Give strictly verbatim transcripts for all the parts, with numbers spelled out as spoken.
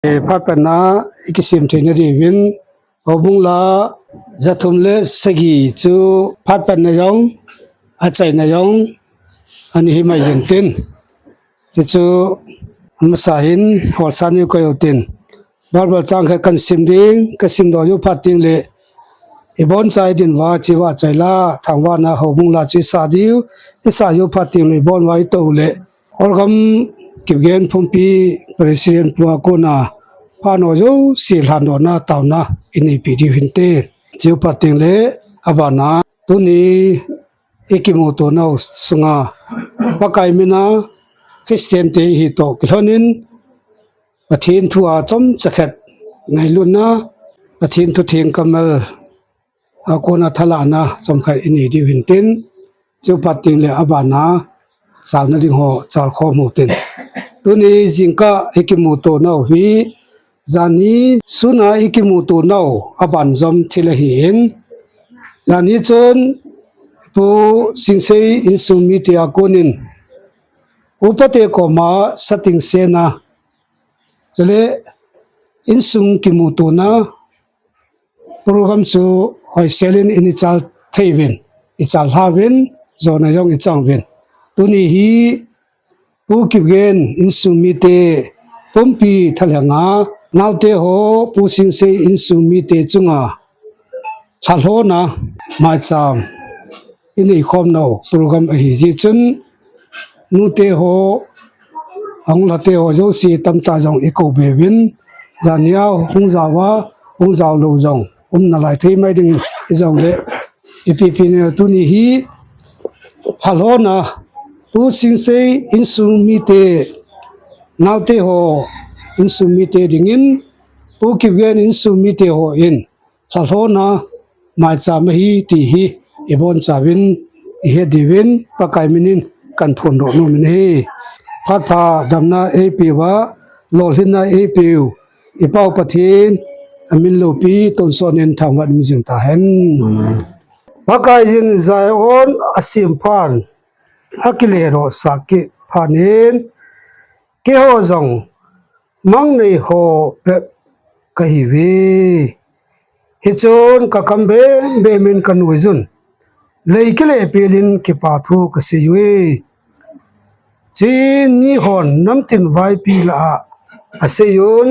Eh, phat patna i kisim theina diuvin, houbung la jathum le sagi chu phat patna jong, achaina jong, ani hi mai jin tin. Chuchu, amasa hin, holsa ni koi u tin. Bible chang khat kan sim ding, ka sim doh u phat ding le, i boncha i din uva, chi uva chai la, thangvahna houbung la chu i sa diu, i sa u phat ding le, i bon uva i to le, Kawlgam Kipgen Phungpi President pu a kona, phat nau jouse lhandohna, taona, i neipi diu hinte. Chi u phat ding le, abana, tuni, i kimuto nau sunga, Pakai mina, Christian te i hi toh kilhonin, Pathen thu a chomcha khat ngailutna, Pathen thu theng kammal a kona thalahna chomkhat i nei diu hintin, chu phat ding le abana chalna ding ho chal khom u tin. Tuni jingkah i kimuto nau hi, janhi suna i kimuto nau a banjom thil ahin, janhi chun Pu Singsei insung mite a konin, upate koma sating sena, chule insung kimutona program chu hoiselin in i chal thei uvin, i chal lha uvin, jona jong i chang uvin. Tuni hi Pu Kipgen insung mite pumpi thalheng a, naote ho Pu Singsei insung mite chunga lhalhona maicham i nei khom nau program ahi jeh chun, nute ho, ahung lhate ho jouse tamtah jong i kou be uvin, janhi a hung jao a, hung jao lou jong um nalai thei mai ding hijongle, ipi pi le tuni hi lhalhona Pu Singsei insung mite, naote ho insung mite dingin, Pu Kipgen insung mite hon lhalhona maicham ahi ti hi i boncha uvin, i het diuvin, Pakai minin kan phondoh nom in ahi. Phat pha damna eipeuva, lolhinna eipeu i Pau Pathen amin loupi tonsot in thangvah in um jing tahen. Amen. Pakaiyin Zion a sem phat, a kile doh sah kit phat in, keiho jong mang nei ho bep ka hi uve. Hichun ka kam bem bem in ka nuijun, lei kile pel in kipa thu ka sei uve. Chuin mihon namtin vaipi lah a, a seiyun,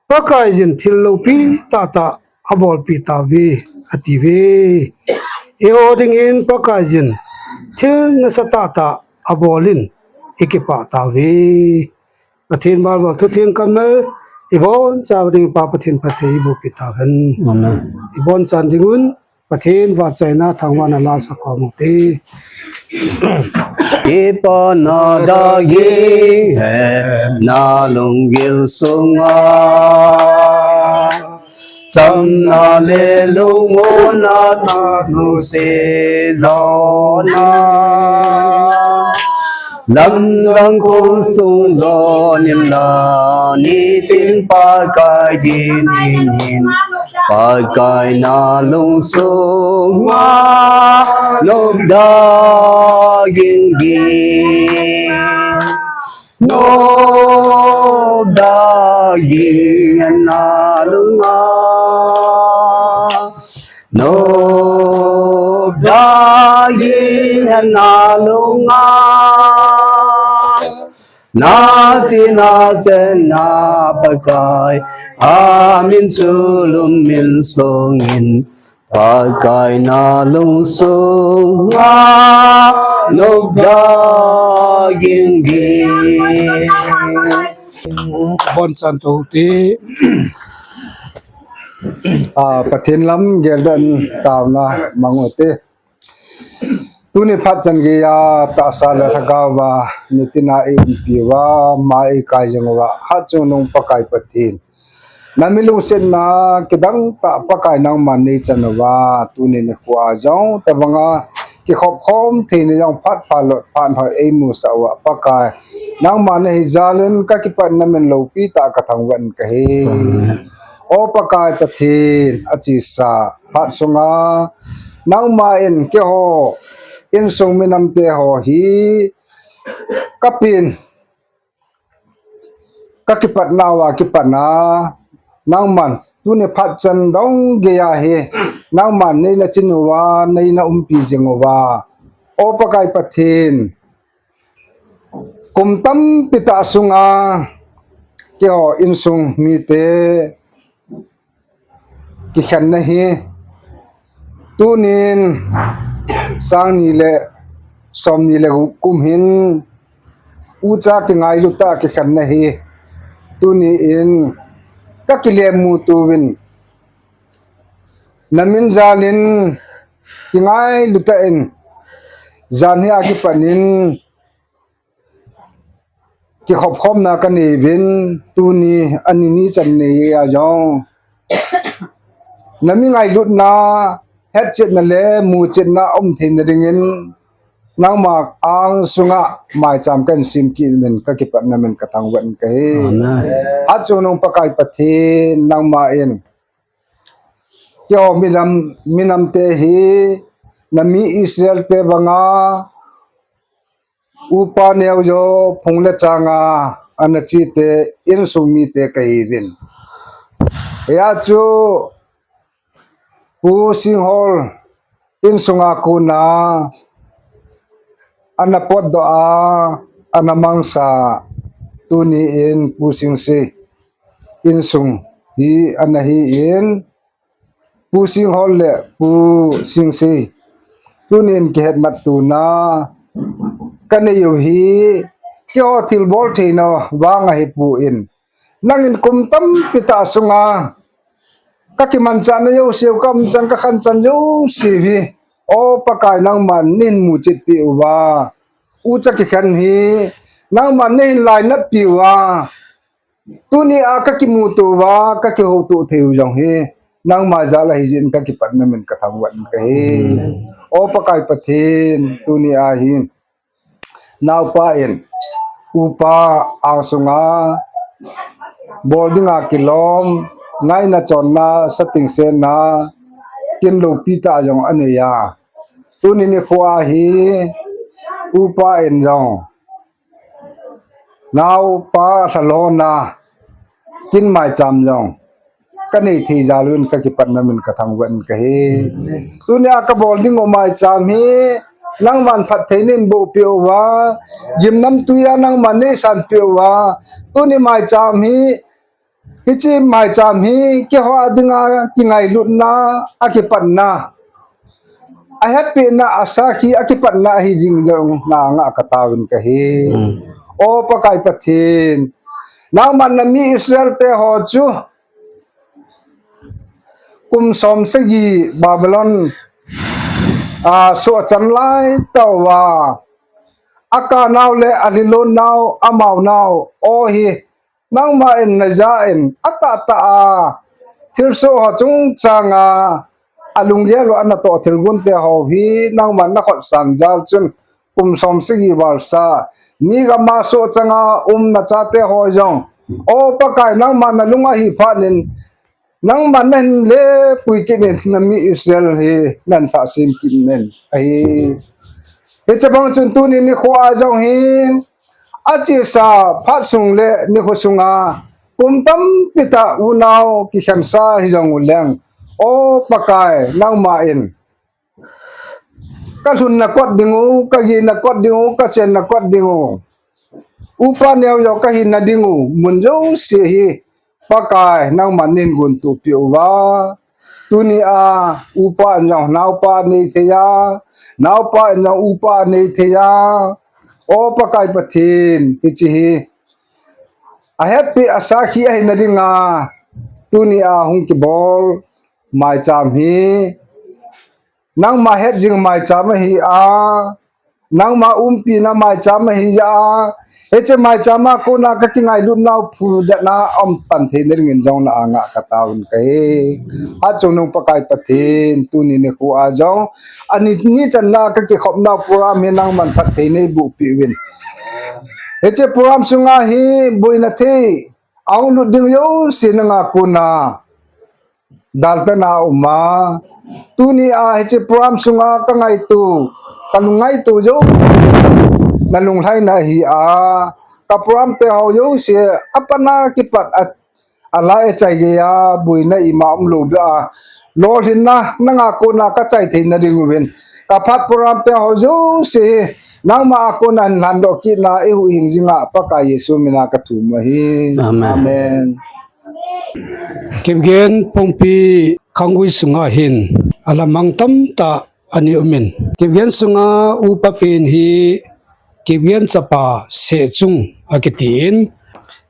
Pakaiyin thil loupi tahtah a bolpeh tauve, a tiuve. Eiho dingin Pakaiyin thil nasatah tah a bol in i kipah tauve. Pathen Bible thutheng kammal i boncha ding Pa Pathen phatthei boh peh tahen. Amen. I bonchan dingun Pathen vahchoina thangvahna la sakhom ute. Kipana daging hepna lunggil sunga, chamna le lungmonna thu seidohna, lamdang khosung jon in lang, nitin Pakai dinin, Pakai na lungsunga nopda gingging, nopda gingging na lunga, nopda gingging na lunga. Nachena chenna Pakai, amin chu lungmin songin, Pakai na lungsunga nopda gingging. Bonchan tou te. Ah, Pathen lam geldoh in taona mang ute. Tuni phat chan geiya tahsa le lhagao va, nitina i umpi uva, ama i kai jing uva, hatchungnung Pakai Pathen. Na mi lungsetna kidang tah Pakai nangman nei chan uva, tuni nikho a jong, tabanga kikhop khom theina jong phat pha lo, phat hoi ei musah uva, Pakai. Nangman na hi jal in ka kipah in na min loupi tah ka thangvah in ka hi. Amen. O Pakai Pathen, a chesa phat sunga, nangma in keiho insung minam te ho hi ka pen kakipatnauva kipatna, nangman tuni phat chan dong geiya hi, nangman neina chin uva, neina umpi jing uva, O Pakai Pathen, kum tampi tah sunga keiho insung mite kikhenna hi, tunin sang ni le som ni le gup kum hin ucha kingailut tah kikhenna hi, tuni in kakilemu tuvin, namin jalin kingailut tah in jan hi akipanin kikhopkhomna kanei uvin, tuni ani ni chan neiya jong nami ngailutna, hetchetna le muchetna um theina dingin nangma angsunga maicham kahin sem kit uvin, kakipatna min kathangvah in kahi. Amen. Achungnung Pakai Pathen, nangma in keiho minam, minamte hi nami Israel te banga upa neo jo phung le changa ana chite insung mite kahiuvin. Hia chu Pu Singhol insunga kona ana potdoh a, ana mangsa, tuni in Pu Singsi insung hi ana hi in, Pu Singhol le Pu Singsi tunin kihetmat tuna kanei u hi, keiho thilbol theina vang ahi pu in, nangin kum tampi tah sunga kakimanchahna jouse u, kaumchan kakhanchan jouse u hi, O Pakai, nangman neihin muchetpi uva, ucha kikhen hi nangman neihin lainatpi uva, tuni a kakimuto uva, kakihouto thei u jong hi nangma jal ahi jeh in kakipatna min kathangvah in kahi. O Pakai Pathen, tuni a hin naopa in upa angsunga bol dinga kilom, ngaina chonna, satingsenna, kin loupi tah jong anei a, tuni nikho a hi upa in jong naopa lhalona kin maicham jong kanei thei jal uvin kakipatna min kathangvah in kahi. Tuni a kabol ding u maicham hi nangman phatthei neiboh peh uva, gimnamtui a nangman neisanpeh uva, tuni maicham hi, hiche maicham hi keiho a dinga kingailutna, akipatna, ahetpehna, asakhi, akipatna ahi jing jong na ngah kataovin kahi. O Pakai Pathen, nangman nami Israel te ho chu kum som sagi Babylon a sohchan lai tauva, akanau le alhilon nau, amau nau, o hi nangma in najah in atahtah a thilsoh ho chungchanga alunggel u anatoh thilgon te ho hi nangman nakhut sang jal chun kum som sagi valsa, mi gam a sohchanga um nachate ho jong, O Pakai, nangma nalung ahi phat in nangman nahin lepui kit in nami Israel hi nahin tahsan kit in ahi. Hiche bang chun tuni nikho a jong hi achesa phat sung le nikho sunga kum tampi tah unau kikhensa hijong uleng, O Pakai, nangma in kalhunna kot ding u, kagena kot ding u, kachenna kot ding u, upa neo jo kahina ding u mun jouse hi Pakai nangman neihin gontoh peh uva, tuni a upa in jong naopa anei thei a, naopa in jong upa anei thei a, O Pakai Pathen, hiche hi ahetpeh asakhi ahina dinga tuni a hung kibol maicham hi nangma hetjing maicham ahi a, nangma umpina maicham ahi a, hiche maicham a kona kakingailutnau phudetna aum pan theina dingin jong na a ngah kataovin kahi. Achungnung Pakai Pathen, tuni nikho a jong ani ni channa kakikhopnau program hi nangman phatthei neiboh peh uvin, hiche program sunga hi boina thei ahung lut ding jouse nanga kona daltana aum a, tuni a hiche program sunga kangaito, kalungngaito jouse nalunglhaina ahi a, ka program te ho jouse, apat a kipat a, alai achai geiya, boina ima umlou beh a, lolhinna nanga kona kachai theina diuvin, ka phat program te ho jouse hi, nangma a kona hin lhandoh kitna eihuhhing jinga Pakai Jesu mina kathum ahi. Amen. Amen. Kipgen Phungpi khanggui sunga hin alamang tamtah ana umin. Kipgen sunga upa pen hi Kipgen chapa Sehchung akitin.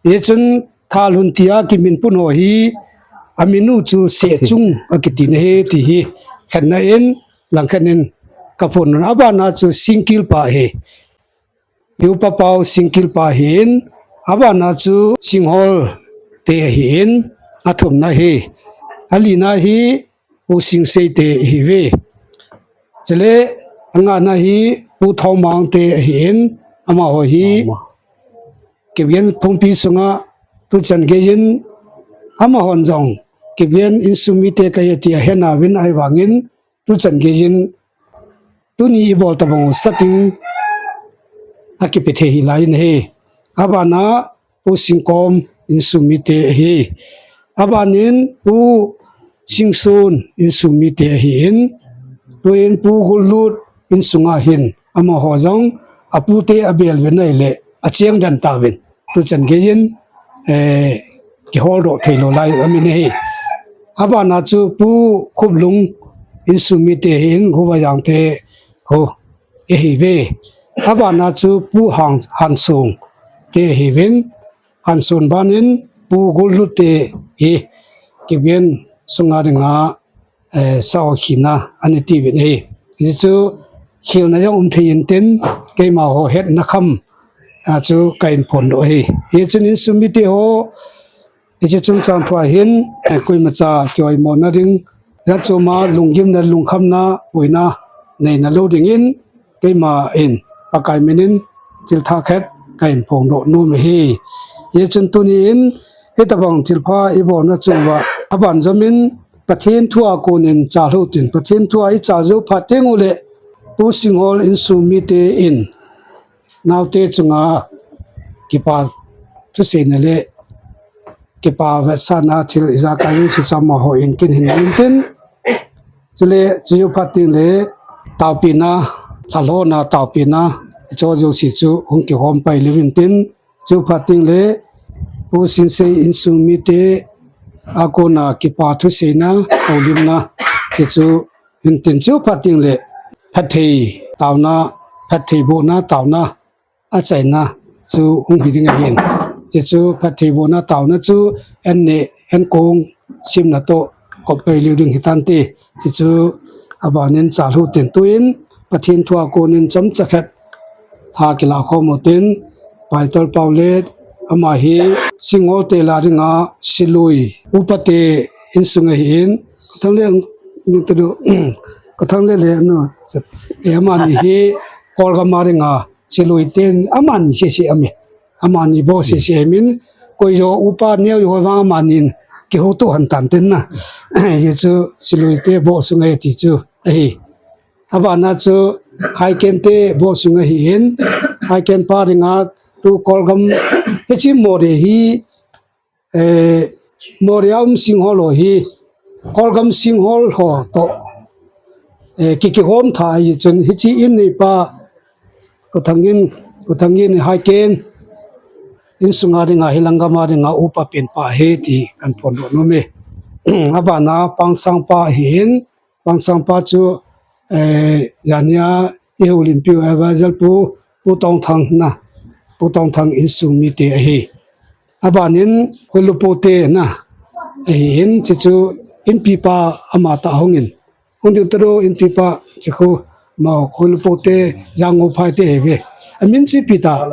Hichun Thalhun tia kiminpun ho hi aminu chu Sehchung akitin ahi ti hi khenna in, langkhat in kaphon un. Abana chu Singkil pa ahi. Upa pau Singkil pa ahin, abana chu Singhol te ahin, athumna hi, alina hi Pu Singsei te ahiuve. Chule angana hi Pu Thomang te ahin, amaho hi Kipgen Phungpi sunga tuchan geiyin amahon jong Kipgen insung mite kahi ti ahenauvin ahivangin tuchan geiyin tuni ibol tabang u satin akipe thei hilai in ahi. Abana Pu Singkom insung mite ahi. Abanin Pu Singsun insung mite ahin. Tuin Pu Gullut insunga hin amaho jong apute abel uva ahile acheng den tauvin. Tuchan geiyin, eh, kiholdoh theilou lai amin ahi. Abana chu Pu Khuplung insung mite ahin, Guvayang te ho ahiuve. Abana chu Pu Hang, Hansung te ahiuvin, Hansun banin Pu Gullut te hi Kipgen sunga dinga, eh, saokhina ana tiuvin ahi. Hichu khelna jong um thei intin, keimaho hetna kham a chu kahin phondoh ahi. Hichun insung mite ho, hiche chungchang thua hin, eh, koimacha kioimona ding, jat choma lunggimna, lungkhamna, boina neina lou dingin, keima in Pakai minin thil thakhat kahin phongdoh nom ahi. Hichun tunin hitabang thilpha ibolna chunguva aban jomin Pathen thua konin chal utin, Pathen thua ichal jou phat teng uleh Pu Singhol insung mite in naote chunga kipa thuseina le kipa vetsahna thil ijakai jouse chu amaho in kin hin intin. Chule, chujouse phat teng le, taopina, lhalhona taopina, chujouse chu hung kihom pai leu intin. Chu phat teng le, Pu Singsei insung mite a kona kipa thuseina, houlimna, ti chu intin chu phat teng le, phatthei taona, phatthei bohna taona, achaina chu hung hi ding ahin. Chuchu phatthei bohna taona chu an neh, an kong simna toh kop pai leu ding hitante. Chuchu abanin chal utin tuin Pathen thua konin chomcha khat tha kilah khom utin, Paitol Paolet ama hi Singhol te lah dinga Silui upa te insung ahin, Kothangle, ni tu du, Kothangle le no, e amani hi Kolgam a dinga Silui ten amani sese aum e. Amani boh sese min, koi jo upa neo jo vang amanin kihoutoh hon tan tin na. Hichu Silui te boh sung ahi ti chu ahi. Abana chu Haiken te boh sung ahin, Haiken pa dinga tu Kolgam hiche Moreh hi, eh, Moreh a um Singhol ho hi, Kolgam Singhol ho toh, eh, ki, kihom tha ahi chun hiche in neipa, Kothang in, Kothang in Haiken, insunga dinga hi Langam a dinga upa pen pa ahi ti kahin phondoh nom e. Abana Pangsang pa ahin, Pangsang pa chu, eh, jania i houlimpiu advisor pu, Pu Tongthang na, Pu Tongthang insung mite ahi. Abanin Hulupu te na, ahin, chuchu inpipa ama tah hungin. Hung ding tado inpipa, chukhu, ma Hulupu te, Jangngopha te ahiuve. Amin chu ipi ta,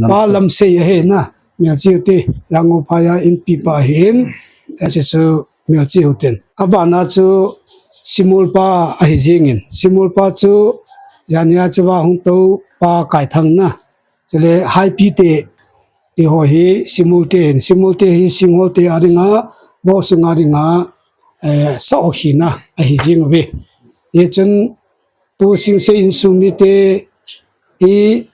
Pa Lamsei ahi na. Melchih u te, Jangngopha a inpipa ahin, achuchu Melchih u ten. Abana chu Simul pa ahi jingin. Simul pa chu jania chua hung tou Pa Kaithang na. Chule Haipi te, ti ho hi Simul te hin. Simul te hi Singhol te a dinga, boh sunga dinga, eh, saokhina ahi jing uve. Hichun Pu Singsei insung mite hi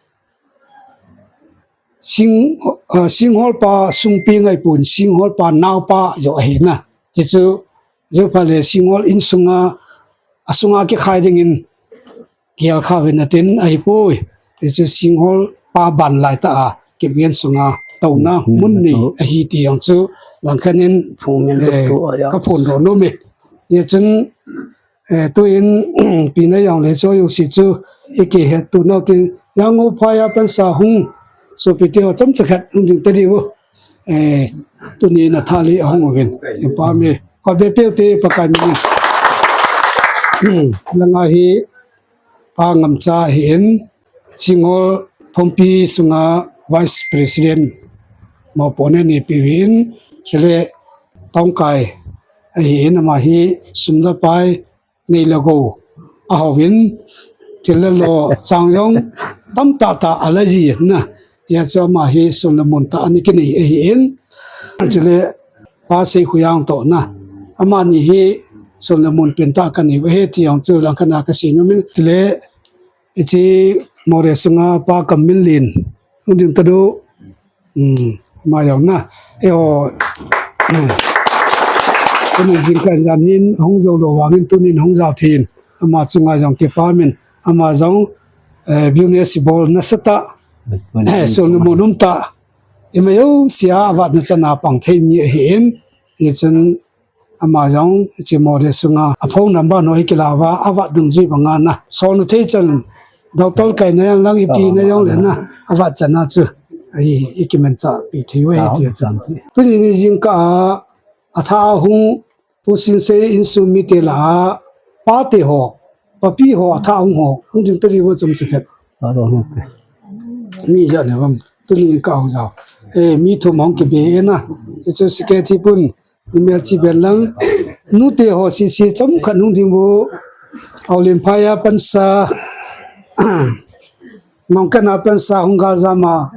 Sing, ah, Singhol pa sungpi ngaipun, Singhol pa naopa jo ahi na. Chuchu, jo pha le Singhol insunga, asunga kikhai dingin kial kha vin atin ahipoi. Chuchu Singhol pa ban lai ta a, kipgen sunga, tona, hmm, mun ni, to, ahi ti jong chu, langkhat in, phungmin, eh, to, ah, ya, ka phun ro no me. Ye chun, Eh, tuin, pina jong le cho yo si chu, i kihet tu nau tin, Yangon phai a pansa hung, sopi te ho chomcha khat hung ding ta diu. Eh, tuni na thali ahung uvin. I pa mi, ko be peu te Pakai mi. Langa hi, Pa Ngamcha hi in, Singhol Phongpi sunga Vice President, mopohna neipi uvin, chule Tongkai, ahi in ama hi sum le pai, nei le gou, ahauvin, thil le lo, chang jong, tamtah tah a la ji na. Hia chu ama hi sun le mun tah a ana kinei ahi in. Chule, Pa Seikhoyang toh na. Amani hi sun le mun pentah a kanei u ahi ti jong chu langkhat a ka sei nom in. Chule, hiche Moreh sunga Pa Kamminlen. Hung ding ta diu. Hmm, ama jong na. Eiho. Tuni jingkah jan hin hung jou lou vangin tunin hung jao thei in. Ama chunga jong kipa min. Ama jong, eh, business bol nasatah. Eh, sun le mun umtah. Ima jouse a avat na chan a pang thei mi ahi in. Hichun Ama jong, hiche Moreh sunga, a phone number ho hi kila uva, avat dungjui banga na. Solna thei chan, doctor kaina jong lang ipi na jong le na, avat chan a chu. Ahi, i kimanchah pi thei u ahi ti chu. Tuni ni jingkah a, athah a hung, Pu Sinsei insung mite lah a, pate ho, papi ho, athah a hung ho, hung ding ta diu chomcha khat. Mi ja ne vam, tuni jingkah a hung jao. Eh, mi thum hung kibe e na. Chuchu secretary pun, Ni melchih ben lang. Nute ho sese chomkhat hung ding u. Aolen phai a pansa. Nongkan a pansa hung gal jam a.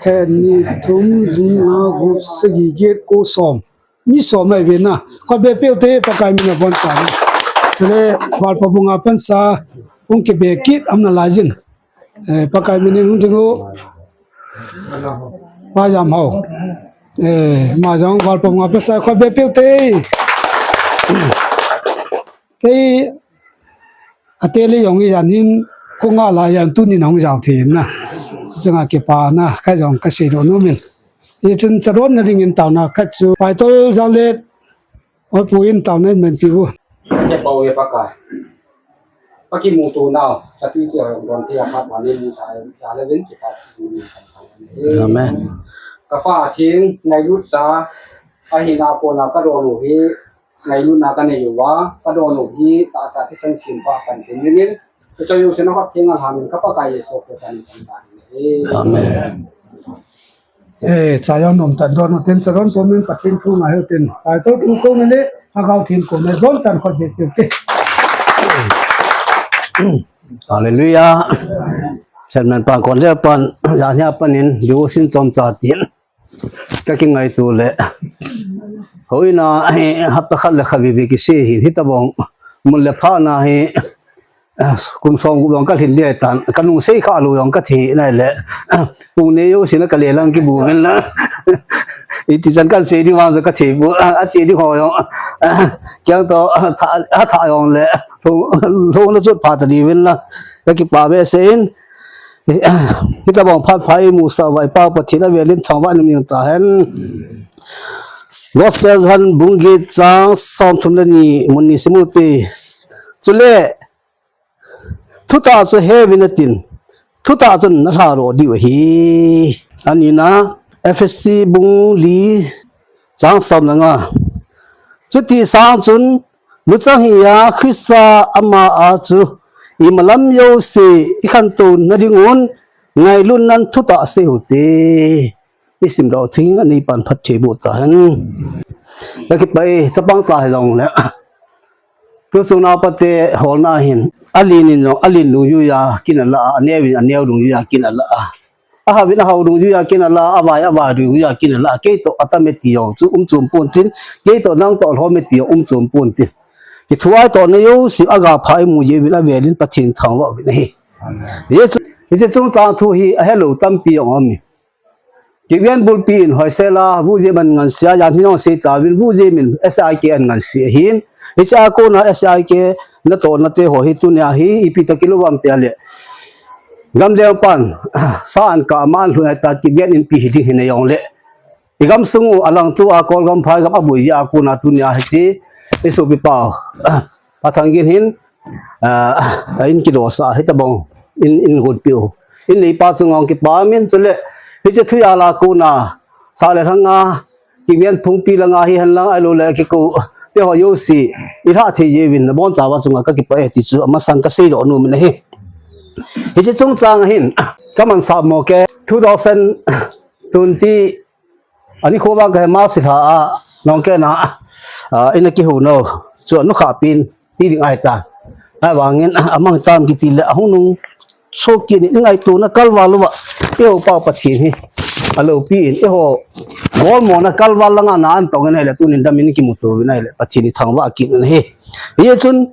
Khat, ni, thum, li, nga, gup, sagi, get, ko, som. Mi som ahi ve na. Khut be peu te Pakai min a bon cha. Chule Valpabung a pansa. Hung kibe kit am nalai jin. Eh, Pakai min in hung ding u. Pa Jamhao. Eh, ama jong Valpabung a pansa khut be peu te. Kei ate le jong i jan hin khonga la jan tunin hung jao thei na. Chunga kipa na khat jong ka sei doh nom in. Hichun chadonna dingin taona khat chu Paitol Janglet Oi, pu in taona in men pi u. Ke pau e Pakai. Pakimuto nau, chapang te ho jong don thei a phat pa nei mu sa, ja le vin kipa. Amen. Ka Pa theng, ngailut cha, ahina kona ka don u hi, ngailutna ka nei uva, ka don u hi, tahsa thisan sem pa kan thei dingin, Ka choi u sina ka theng a lhamin ka Pakai Jesu Christa min in kan ta hi. Amen. Eh, cha jong nom tan don u tin cha don po min Pathen thu ngai u tin. Title thu ko na le, Lhagao Theng ko na don chan khut be te. Hallelujah. Chairman pa kon le pan, ja nia pan in, devotion chomcha tin. Ka kingaito le. Hoi na, eh, hapta khat le kha vivi kise hin, hitabang. Mun le pha na hi, eh, kum som gup jong ka lhin ding tan, ka nung sei kha lou jong ka thi nai le. Pung ne jouse na ka le lang kibu men la. Iti chan kan sei ding vang jong ka thi bu, a che ding ho jong. Kiang to, tha, tha jong le. Lhung, lhung na chut pha ta di ven la. Ka kipa behseh in. Hitabang phat pha i mu sa uva i Pa Pathen a velin thangvah in um jing ta hen. Gospel Johan bung get chang som thum le ni mun ni sim u te. Chule, thutah chu he uvin atin, thutah chun na lha ro diu ahi. Ani na, Ephesi bung li chang som le nga. Chuti sang chun, luchang hia Christa ama a chu imalam jouse i khantou na ding un, ngailutnan thutah sei u te. I sim doh thing ani pan phat thei bu ta hen. Ka kipa e, chapang cha hi jong le. Tu chung nau pa te holna hin, alen in jong, alen dungjuia kin ala, aneo in aneo dungjuia kin ala. Ahao in ahao dungjuia kin ala, avai, avai dungjuia kin ala. Kei toh atam e ti jong chu um chom pon tin, kei toh nang toh lhom e ti jong um chom pon tin. Kithuai toh na jouse aga pha i mu jeh uvin avelin Pathen thangvah uvin ahi. Hiche chu, hiche chungchang thu hi ahelou tampi jong um e. Kiven bulpi in hoisel a, vujem an ngansia, jan hi jong sei tauvin, vujem in S I K an ngansia ahin. Hiche a kona S I K natohna te ho hi tunia hi, ipi toh kilou ham tia le. Gamleng pan, sa an kah ma an lhun ahi ta, Kiven Inpi hi ding hi na jong le. I gamsung u a langtu a Kol gam, Phai gam a boi jeh a kona tunia hiche, i sopi pa, Pathang Gin hin, ah, in kidosa, hitabang, in, in gonpi u. In neipa chunga kipah in, chule, hiche thu jal a kona, sa le lhang a, Kiven Phungpi langa hi hen lang, ahilou le kikou, te ho jouse, i lhah thei jeh uvin, nabonchauva chunga ka kipah e ti chu, amasan ka seidoh nom in ahi. Hiche chungchang a hin, ka mansah mo ke, two thousand twenty, Ani kho vang ka he March lha a, nong ke na, a, ina kihou no, chu nu kha pin, ti ding ahi ta. Ahivangin, a mang tam kiti le, ahung nung, so ki ni, ngaitona kalval uva, eiho pa Pathen hi, aloupi in, eiho, golmona kalval langa na an tong in ahile, tunin dam in kimuto uvin ahile, Pathen hi thangvah kit in ahi. Hichun,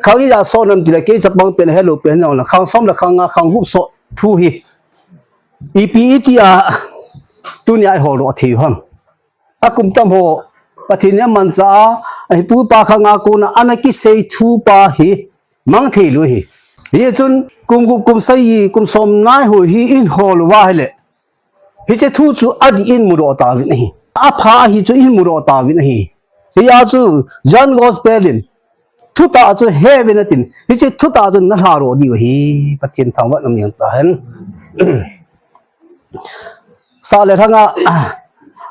khang ija so nam ti le, kei chapang pen, helou pen, nong la, khang som la, khang nga, khang gup so, thu hi. Ipi iti a, tunia i holdoh thei u ham. A kum tam ho, Pathen in amanchah a, ahi pu pa khang a kona, ana kisei thu pa hi, mang thei lou hi. Hichun, kum gup kum sagi, kum som nai ho hi in hol uva ahile. Hiche thu chu adih in mudoh tauvin ahi. Apha ahi chu in mudoh tauvin ahi. Hia chu, John Gospel in, thutah chu he uvin atin, hiche thutah chu na lhadoh diu ahi, Pathen thangvah in um jeng tahen. Sa le lhang a,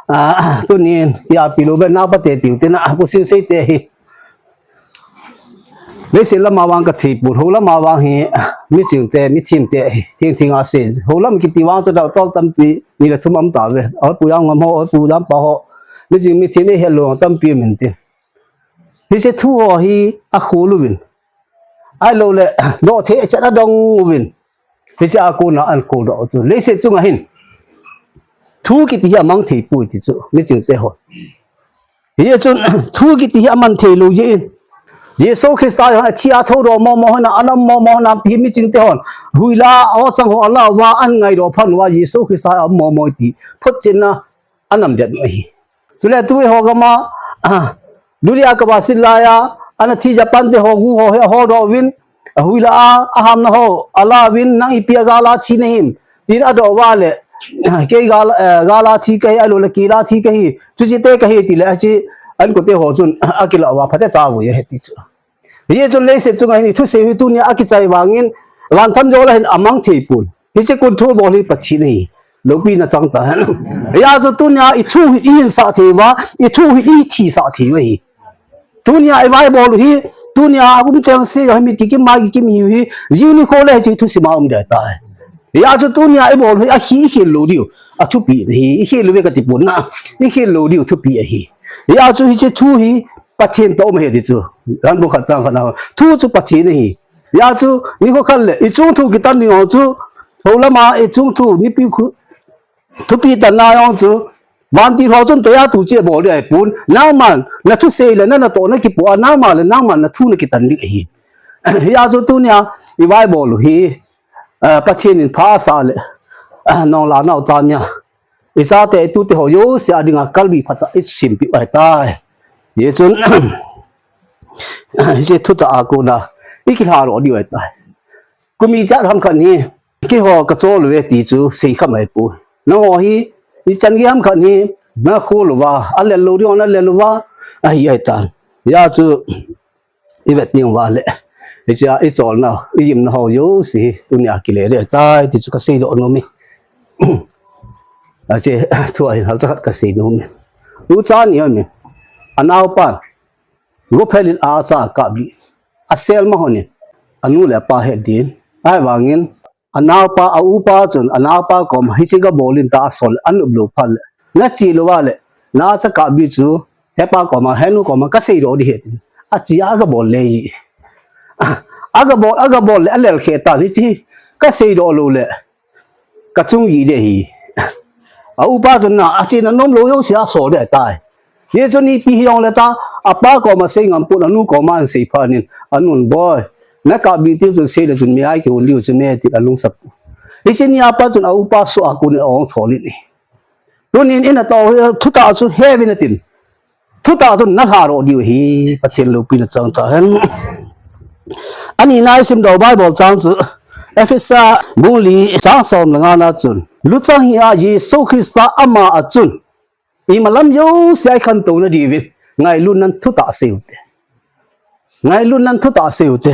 ah, tunin, ipi lou be na pa te tiu tina, Pu Sinsei te hi. Leiset lama vang ka thei pon, hou lama vang hi, miching te, mithem te, thing thing a sei. Hou lam kiti vang chu dau tol tampi, ni le thum um tauve. Oi pu jam ngam ho, oi pu jam pa ho. Miching mithem ei helou tampi um in tin. Hiche thu ho hi akhol uvin. Ahilou le, doh thei chet adong uvin. Hiche a kona an kholdoh u chu. Leiset chunga hin. Thu kiti hi amang thei poi ti chu. Miching te ho. Hichun, thu kiti hi aman thei lou jeh in. Jesu Christa hi athi a thoudoh momo hon a, ana um momo hon a, hi miching te hon. Huila, o chang ho ala uva, an ngaidoh phat uva, Jesu Christa a um momo ti. Photchenna, anam det u ahi. Chule tu eiho gam a, ah, Luria ka va sil lai a, ana thi Japan te ho gu ho hi aholdoh uvin, ahuila a, ahamna ho, ala uvin, nang ipi a gal a thi nahim, tin adoh uva le, kei gal, eh, gal a thi kahi, ahilou le kei la thi kahi, chuche te kahi ti le, achi, an ko te ho chun, akila uva, phatecha vui ahi ti chu. Hichun leiset chunga hin i thusei hi tunia akichai vangin, vanthamjo la hin amang thei pon. Hiche control bol hi Pathen ahi. Loupina chang tahen. Hia chu tunia i thu hi i hinsah thei uva, i thu hi i thisah thei uva hi. Tunia i vai bol u hi, tunia akum cheng se, hi mit kikim, mai kikim hiu hi, jing nikho le hiche thusim a um ding tai. Hia chu tunia i bol u hi, ahi i khel lou diu, athupi ahi, i khel lou ve kati pon na, i khel lou diu thupi ahi. Hia chu hiche thu hi, Pathen toh um ahi ti chu. Johan bung khat chang khat na. Thu chu Pathen ahi. Hia chu, nikho khat le, i chungthu kitan ding ho chu, hou lama i chungthu, nipi khu, thupi tanna jong chu, vantil ho chun teiya tu che bol ding ahi pon, nangman, na thusei le, na natoh na kipoh a, nangman le, nangman na thu na kitan ding ahi. Hia chu tunia, i vai bol u hi, ah, Pathen in pha asah le, ah, nong la nau tam ia. I chate, i tute ho jouse a dinga kalbi phatah i sempeh u ahitai. Hichun, hiche thutah a kona, i kilhadoh diu ahitai. Kum ijat ham khat hi, keiho ka chol uve ti chu sei kha mai pon. Nangho hi, ichan gei ham khat hi, na khol uva, alel lou ding ho na lel uva, ahi ahitan. Hia chu, i vet ding uva le. Hichea, i cholna, i gimna ho jouse hi, tunia kile ding ahitai, ti chu ka seidoh nom e. Ache, thua hin halcha khat ka sei nom e. Tuchan ni hon e. Anaopan, gophel in acha akap lih. Asel ma hon e. Anu le apa het din. Ahivangin, anaopa, a upa chun, anaopa koma, hiche gabol in tia asol le, anop lou phat le. Na che lou uva le, na cha kap ding chu, hepa koma, henu koma, ka seidoh ding ahi. Ache a agabol le ji. Agabol, agabol le, alel khe tan hiche, ka seidoh lou le. Ka chung ji ding ahi. A upa chun na, achena nom lou jouse asol ding ahitai. Hichun ipi hijong le tia, apa koma sei ngam pon, anu koma asei phat in, anun boi. Na kap ding ti chun sei le chun mei a kihon diu chu me tin alungsap. Hiche ni apa chun a upa soh a kon in ahung thol in ahi. Tunin ina to thutah chu heuvin atin. Thutah chu nalha ro diu ahi, Pathen loupina chang tahen. Anina isim dau Bible chang chu Ephesa bung li chang som le nga na chun, luchang hia Jesu Christa ama a chun imalam jousea ikhantou nadiuvin ngailutnan thutah asei ute. Ngailutnan thutah asei ute.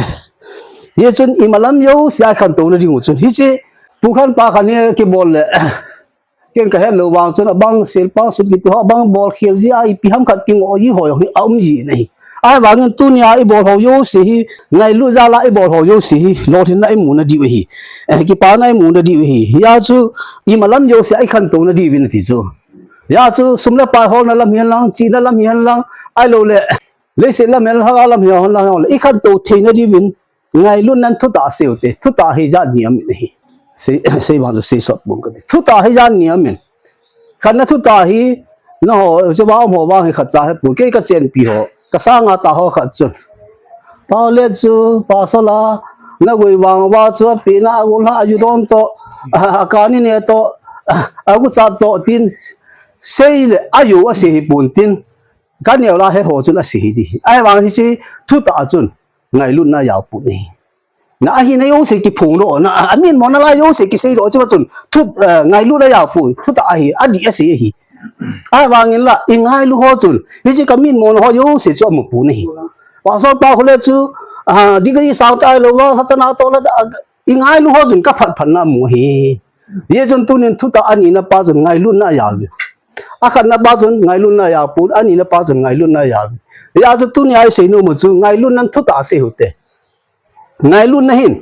Hichun imalam jousea ikhantou nadiu chun hiche pu khan pa khan hi kibol le, ken kahet lou vang chun abang sel pang sut kiti ho, abang bol khel jia ipi ham khat kingoh ji ho hi aum ji ahi. Ahivangin tunia ibol ho jouse hi, ngailut jala ibol ho jouse hi lolhinna imu nadiu ahi. Eh, kipana imu nadiu ahi. Hia chu imalam jousea ikhantou nadiuvin ati chu. Hia chu sum le pai holna lam hihen lang, chihna lam hihen lang, ahilouleh leiset lam hihen lang, lhagao lam hihen lang, ikhantou thei nadiuvin ngailutnan thutah asei ute. Thutah hi jat ni aum in ahi. Sei, sei vang chu sei sot pon kati. Thutah hi jat ni aum in. Khatna thutah hi, nangho, chu ba um ho vang hi khatcha hepon. Kei kachenpi ho, kasanga tah ho khat chun, Paolet chu, Pastor la, nagui vang uva chu, apina agulha, ajudon toh, akani ne toh, aguchat toh, tin, sei le, ajou asei hipon tin, kaneo la he ho chun asei hi ti. Ahivang hiche thutah a chun ngailutna ajaopon ahi. Na ahina jouse kiphong doh, na amin mona la jouse kisei doh chu chun thu, eh, ngailutna ajaopon, thutah ahi, adih asei ahi. Ahivangin la ingailu ho chun hiche kamin mona ho jouse chu amupon ahi. Pastor pa khole chu, ah, degree sang chai louva, lhatana toh la, ah, ingailu ho chun kaphat phatna amu ahi. Hichun tunin thutah anina pa chun ngailutna ajaovin. Akhatna pa chun ngailutna ajaopon, anina pa chun ngailutna ajaovin. Hia chu tunia isei nom u chu ngailutnan thutah asei ute. Ngailutna hin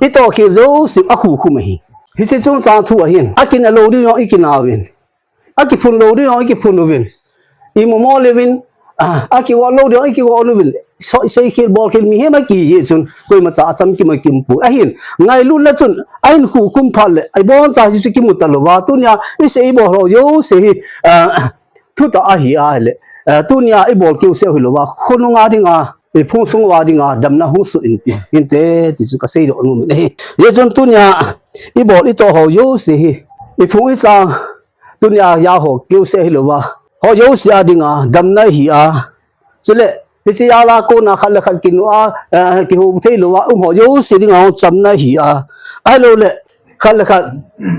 itoh khel jouse akhukhum ahi. Hiche chungchang thu ahin, akin alou ding jong ikinauvin. Akiphun lou ding jong ikiphun uvin. Imu mo leuvin, ah, akigot lou ding jong ikigot uvin. So, seikhel bolkhel mihem akiji chun koimacha achamkim akimpoi. Ahin, ngailutna chun ahin khukhum phat le, iboncha hiche chu kimu talouva. Tunia isei ibol ho jouse hi, ah, thutah ahi ahile, eh, tunia ibol keuseh u hilouva, khonunga dinga, iphung sunguva dinga damna hung soh inte, inte, ti chu kasei doh nom in ahi. Hichun tunia ibol itoh ho jouse hi, iphung ichang, tunia jaho keuseh hilouva, ho jouse a dinga damna ahi a. Chule hiche jala kona khat le khat kinu a, eh, kihou thei louva um ho jouse dinga hung chamna ahi a. Ahilouleh khat le khat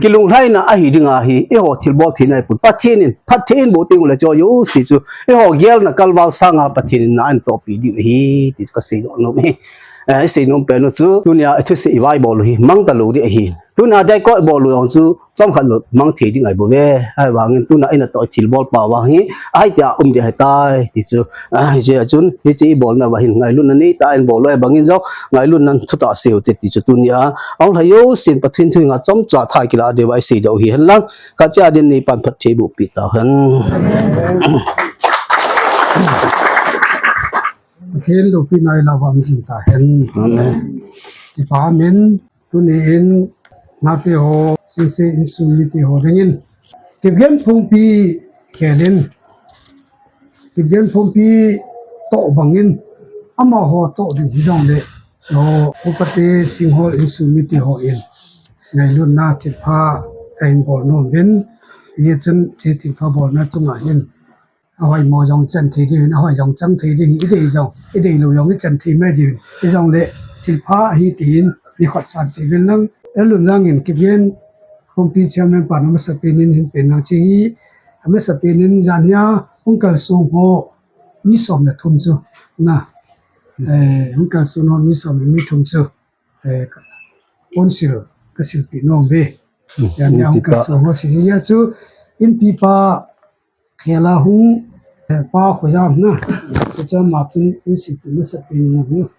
kilunglhaina ahi dinga hi, eiho thilbol theina ahipon. Pathen in phatthei eiboh teng uleh chu jouse chu eiho gelna kalval sanga Pathen in na ahin tohpi diu ahi, ti chu kasei doh nom e. Eh, isei nom pen u chu, tunia ithusei ivaibol u hi mang talou ding ahi. Tunia deicot ibol u jong chu chomkhat lou mang thei ding ahi bouve. Ahivangin tunia inatoh ithilbol pau vang hi, ahi tia um ding ahitai, ti chu. Ah, hiche a chun, hiche ibolna uva hin ngailutna neitah in bol u, ahivangin jong ngailutnan thutah asei ute ti chu tunia ahung lhai jousen Pathen thu henga chomcha tha kilah diuva isei doh u hihen lang, kachea din neipan phatthei eiboh peh tauhen. Pathen loupina ilah uva um jing tahen. Amen. Kipah amen. Tuni in nate ho, sese insung mite ho dingin Kipgen Phungpi khelin, Kipgen Phungpi toh bangin, amaho toh ding hijongle, o, upate Singhol insung mite ho in ngailutna thilpha kahin bol nom uvin, hichun hiche thilpha bolna chunga hin ahoimo jong chan thei ding, ahoi jong chang thei ding, idei jong, idei lou jong ichan thei mai ding. Hijongle thilpha ahi tin nikho san thei uvin lang. Elun lang in Kipgen Phungpi chairman pan amasapen in hin pen lang che hi, amasapen in jan hia hung kalsong ho mi som le thum chu, na, eh, hung kalsong ho mi som le mi thum chu, eh, ponsil kasilpeh nom uve. Hmm, jan hia hung kalsong ho si hia chu, inpipa khela hung, eh, pa Khoijam na. Chuche ama chun in silpeh masapen in ahi.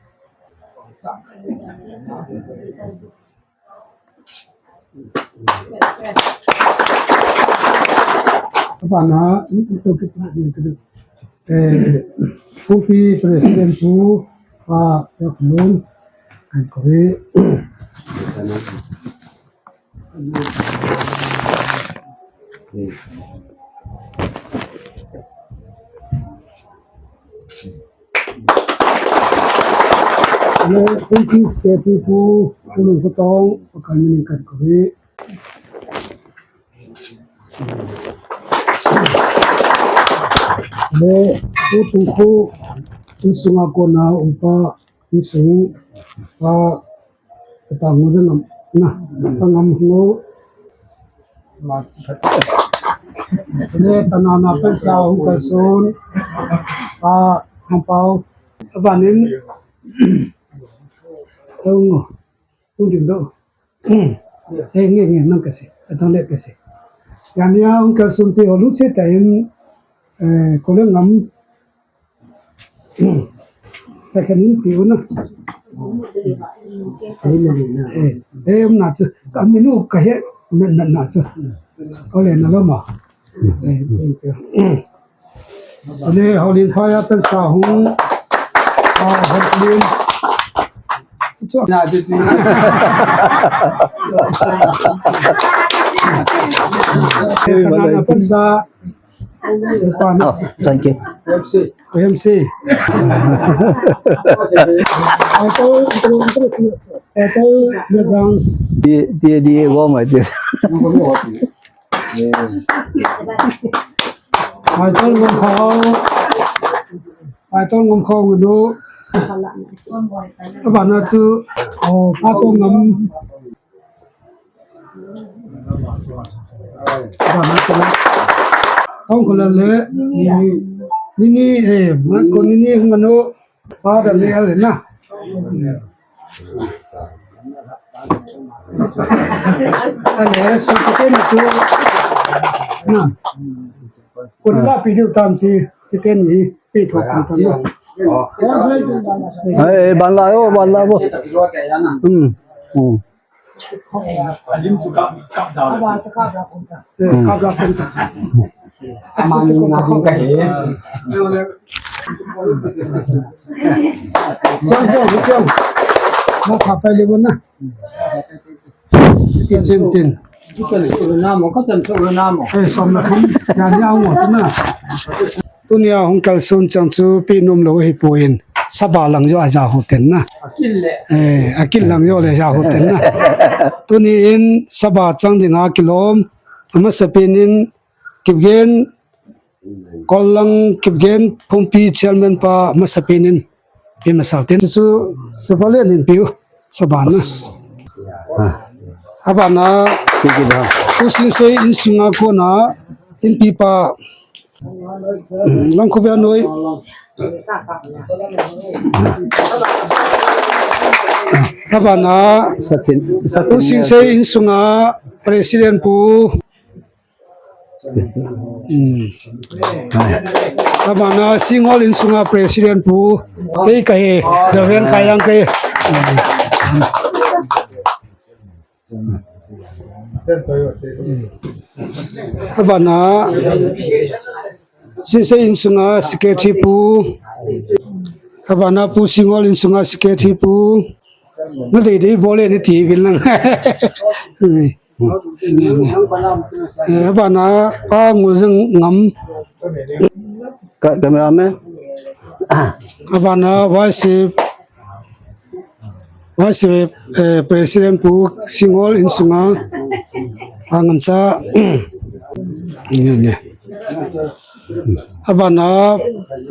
Abana, in, in to kit na din kit. Eh, Phungpi President Pu, Pa Yakhmun, and Kori. Thank you, Steffi, for coming for town, for coming in Kankuri. Le, Pu Tungkhu, insunga kona upa, insung, a, kata ngu de ngam, na, ka ngam ngu. Le, tanana pensa hung kalson, a, hung pau, abanin, hung, hung dim do. He, nge, nge, nang kasi, adang le kasi. Jania hung kalson pi ho lungset tah in, eh, kole ngam, Ka khanin pi u na. Eh, eh, um na chu. Ka min u ka he, min na na chu. Ole na lo ma. Eh, thank you. Ole, Hauling phai a pensa hung. Ah, Hauling. Chu chu. Na chu chu. Eh, ka na na pensa. Oh, thank you. M C. M C. Di, di, di, wo mai di. Paitol Ngam Khau. Paitol Ngam Khau ngu. Abana chu, oh, Paitol Ngam. Tong kula le. Nini, eh, ko nini ngano. Pada le ale na. Ale, so ko te na chu. Na. Ko la pi diu tam si, si te ni, pi tho ko tam na. Eh, ban la yo, ban la bo. Hmm. Hmm. Tunia hung kalson chang chu pi nom lou hi poi in. Saba lang jo a ja ho ten na. Eh, akil lang jo le ja ho ten na. Tuni in saba chang dinga kilom. Amasapen in Kipgen, Kollang Kipgen Phungpi chairman pa amasapen in. Pi masau ten chu saba le nin piu. Saba na. Abana, Pu Sinsei insunga kona, inpi pa, Langkhovia noi. Abana, Pu Sinsei insunga, President Pu. Hmm. Abana Singol insunga President Pu. Kei kahi, Daven Khayang kei. Abana Sinsei insunga Secretary Pu. Abana Pu Singol insunga Secretary Pu. Na dei dei bole ni ti vil lang. Eh, abana Pa Nguljang Ngam. Ka, cameraman. Abana Vice, Vice, eh, President Pu Singol insunga. Pa Ngamcha. Nge, nge. Abana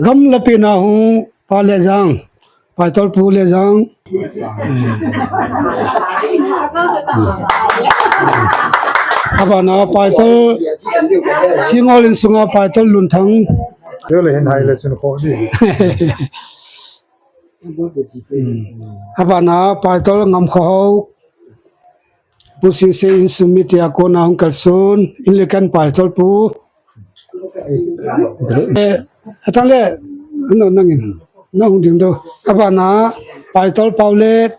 gam lapi na hung Pa Lejang. Paitol Pu Lejang. Abana Paitol Singol insunga Paitol Lunthang. Yo le hin hai le chun kho di. Abana Paitol Ngam Kho. Pu Sinsei insung mi tia kona hung kalson, in le kan Paitol Pu. Eh, atang le, ano nangin, nang hung dim do. Abana, Paitol Paulet,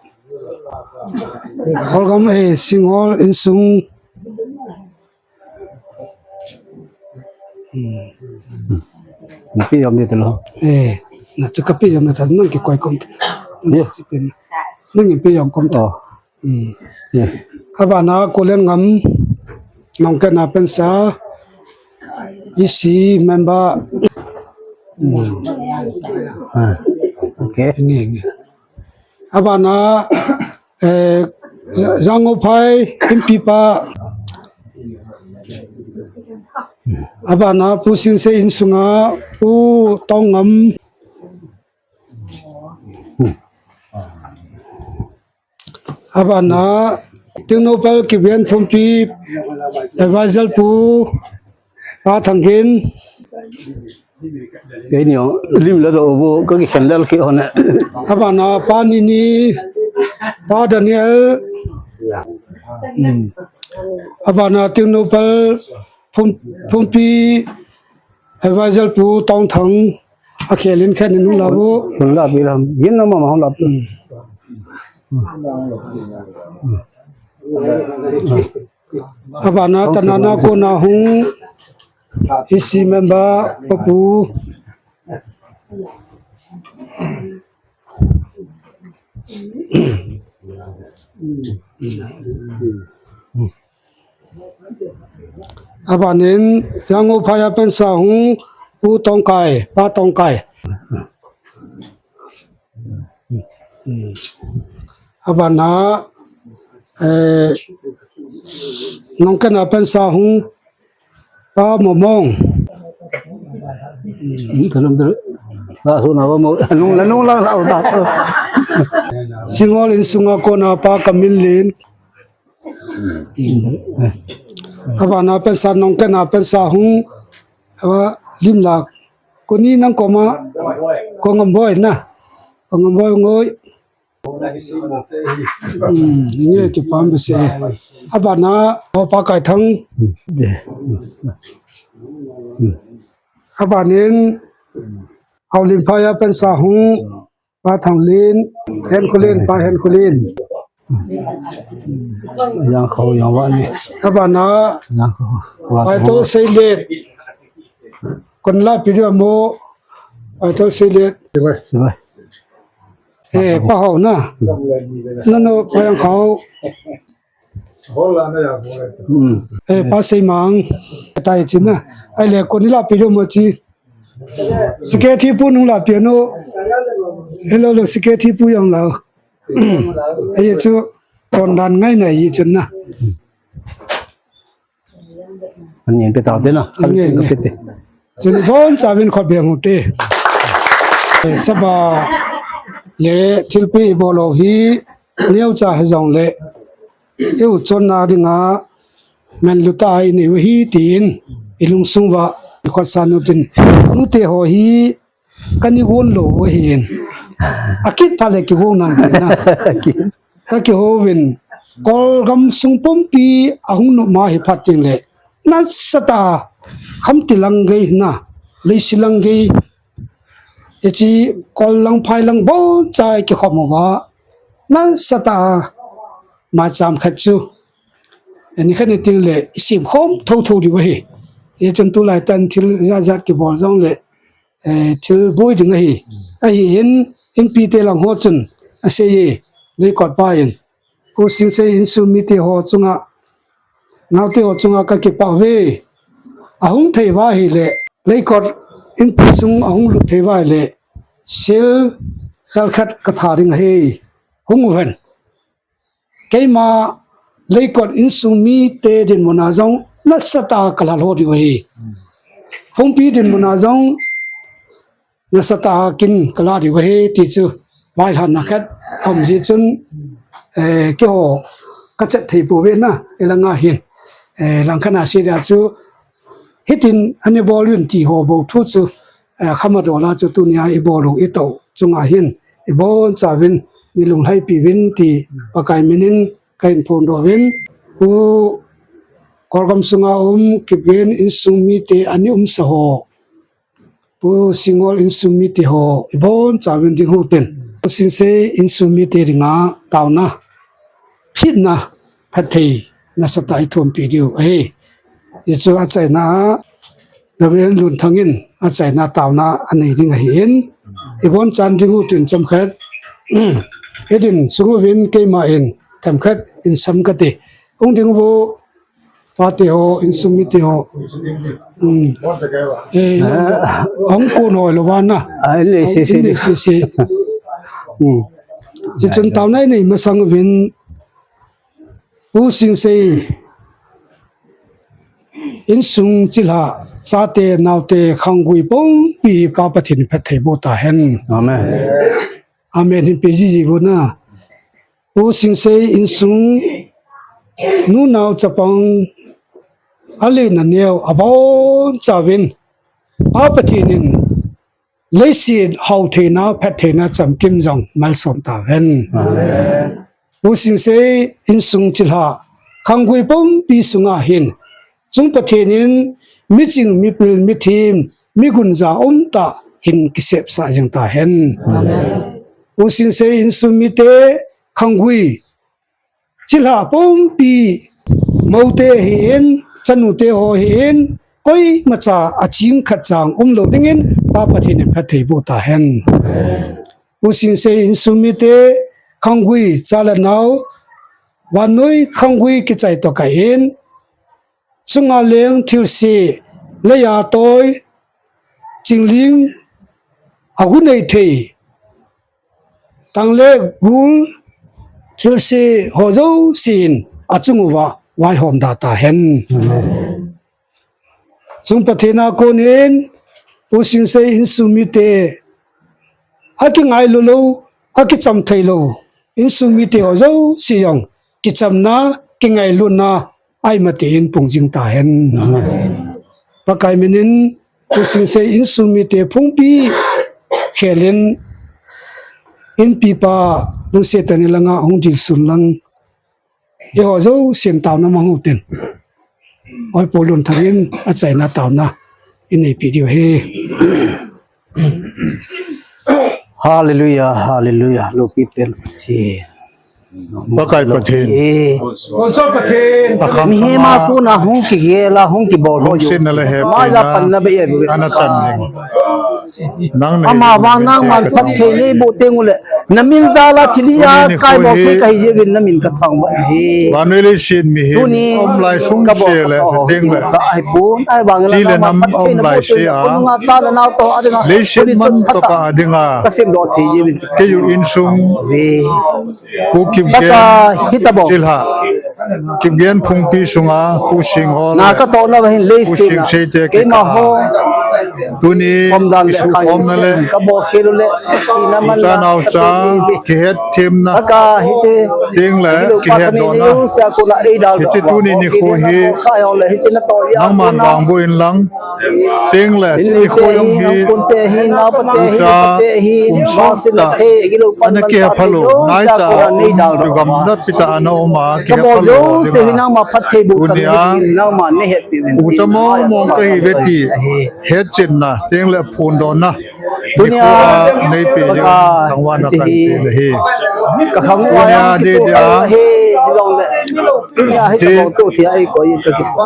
Holgam, eh, Singol insung. Hmm. Pi yom ni talo. Eh, na chu ka pi yom na ta, nang kikoi kom. Nang pi yom kom. Oh. Hmm. Yeah. Abana Kolen Ngam, Nongkena pensa, E C member. Hmm. Ah, okay. Nge, nge. Abana, eh, Jangophai M P pa. Abana Pu Singsei insunga Pu Tongngam. Abana Tengnoupal Kibian Phumpi Advisor Pu Pa Thanggen. Keini lim la do bu ka kikhen lel kit hon e. Abana Pa Nini, Pa Daniel. Hmm. Abana Tengnoupal Phum, Phumpi Advisor Pu Tongthang. Akhelin khen in hung la bu. Hung la bi lam. Gin na mama hung la bu. Hmm. Abana tanana kona hung E C member Papu. Abanin Yangon phaiya pensa hung Pu Tongkai, Pa Tongkai. Abana, eh, Nongkena pensa hung Pa Momong. Hmm, talum, talum. La su na ba mo, nung la, nung la, la, la. Singol insunga kona Pa Kamillin. Abana pensa Nongkena pensa hung, aba lim la. Koni nang koma, Kongamboi na. Kongamboi ngoi. Hmm, inge kipam bese. Abana, Pa Kaithang. Abanin, Haolin phaiya pensa hung, Pa Thanglin, Henkholin, Pa Henkholin. Yang kho yang wa ni. Abana, yang kho. Wa Paito kho. Seilet. Kon la pi dia mo. Paito Seilet. Sibai. Sibai. Eh, Pa Hao na. Nano Pa Yang Khao. Hmm. Eh, Pa Seimang. Tai chi na. Ai le kon la pi dia mo chi. Sike thi pu nung la pi no. Hello, lo sike thi pu yang la. Ai chu ton dan ngai na yi chun na. Ani pe tau te na. Ani, ani. Pe te. Chun bon cha vin khot be mu te. Eh, saba le thilpi bolo hi neo cha he jong le. Eu chon na dinga men luta i nei u hi tin i lungsung va i khot sa nu tin. Nu te ho hi Kani won lo hin. Akit pha le kihou nang kit na. Ka kihou vin. Kol gam sung pumpi ahung nop ma hi phat ting le. Nasatah a khamti lang gei na. Leisi lang gei. Hichi kol lang phai lang bon chai kikhom uva. Nasatah a maicham khat chu. Ani khat ni ting le isim khom tho tho diu ahi. Hichun tulai tan thil jat jat kibol jong le. Eh, thil boi ding ahi. Ahin, inpi te lang ho chun, asei e, Leikot pa in. Pu Singsei insung mite ho chunga, naote ho chunga ka kipah uve. Ahung thei uva ahile, Leikot inpi sung ahung lut thei uva ahile, sil, sal khat ka tha ding ahi. Hung uhen. Keima Leikot insung mite dinmun a jong nasatah a ka lha lho diu ahi. Phungpi dinmun a jong nasatah a kin ka la diu ahi ti chu vailhanna khat aum ji chun, eh, keiho ka chet thei pouve na, i langa hin. Eh, langkhat a sei dia chu hitin ani bol un ti ho bou thu chu, eh, khama dola chu tunia i bol u i to chunga hin i bonchauvin ni lunglhaipi uvin ti Pakai minin ka hin phongdoh uvin. Pu Kolgam sunga um Kipgen insung mite ani umsa ho, Pu Singol insung mite ho i bonchauvin ding u hitin. Pu Singsei insung mite dinga taona, phatna, phattheina nasatah a i thumpi diu ahi. Hichu achaina a, Reverend Lunthang in achaina taona anei ding ahin, i bonchan ding u hitin chomkhat, hidin sung uvin keima in themkhat in sam kati. Hung ding uvo, pate ho, insung mite ho. Hmm. Eh, hung kon ho lou vana. Ah, in nei sese. In nei sese. Hmm. Hichun taona i nei masang uvin, Pu Singsei insung chilhah Chate, naote, khanggui pumpi Pa Pathen in phatthei boh tahen. Amen. Amen hin pe jiji uvin. Pu Singsei insung, nu nao chapang, alen aneo, abonchauvin Pa Pathen in leiset hao theina, phat theina chamkim jong malsom tahen. Amen. Pu Singsei insung chilhah khanggui pumpi sunga hin, chung Pathen in miching, mipil, mithem, migunja umtah hin kisepsah jing tahen. Amen. Pu Singsei insung mite khanggui chilhah pumpi, moute ahin, chanute ho ahin, koimacha aching khat chang umlou dingin Pa Pathen in phatthei boh tahen. Pu Singsei insung mite khanggui, cha le nao, vannoi khanggui kichai toh kah in, chunga leng thilse, leiya toi, chingling, agu nei thei, tang le gul, thilse ho jouse in achung uva vaihom da tahen. Amen. Chung Pathen a konin, Pu Singsei insung mite, akingailu lou, akicham thei lou insung mite ho jouse jong kichamna, kingailutna, aimati in pung jing tahen. Amen. Pakai minin, Pu Singsei insung mite phungpi khelin, inpipa lungset tah in langa hung dilsun lang, eiho jousen taona mang u hitin. Oi, Pu Lunthang in achaina taona ineipi diu ahi. Hallelujah, hallelujah. Lopi pen si. Pakai Pathen. Eh. Sponsor Pathen. Akham mihem a khama kona hung kigel a, hung kibol ho lungsetna le hepina, maja panna be e bu. Ana chan jing. Nang nei ama vang nangman phatthei neiboh teng uleh, namin jal a thilha kaibol thei kahi jeh uvin namin kathangvah ahi. Vannoi leiset mihem tuni um lai sung kabol se le kha ho teng le, sa ahipon, ahivangin chi le nam um lai se a, konunga cha le nao toh adinga, leiset man toh kah a dinga, kasemdoh thei jeh uvin kei u insung. Pu Kipgen, Kipgen phungpi sunga Pu Singhola, na katohna va hin leiset na, Pu Singsei te keima ho, tuni kisukhomna le, kabol khel u le, thina man cha nao cha, kihetthemna, ka hiche, teng le, kihetdohna, hiche tuni nikho hi, nangman vangboh in lang, teng le, tuni nikho jong hi, ucha, umsot tah, ana kihepha lou, naicha a um, chu gamna pi tah ana um a, kihepha lou dinga, tunia, ucha mong mong kahiuve ti hetchetna, teng le phondohna, tunia, nikho a neipe jing, thangvahna kahin pe nahi. Tunia, didi a,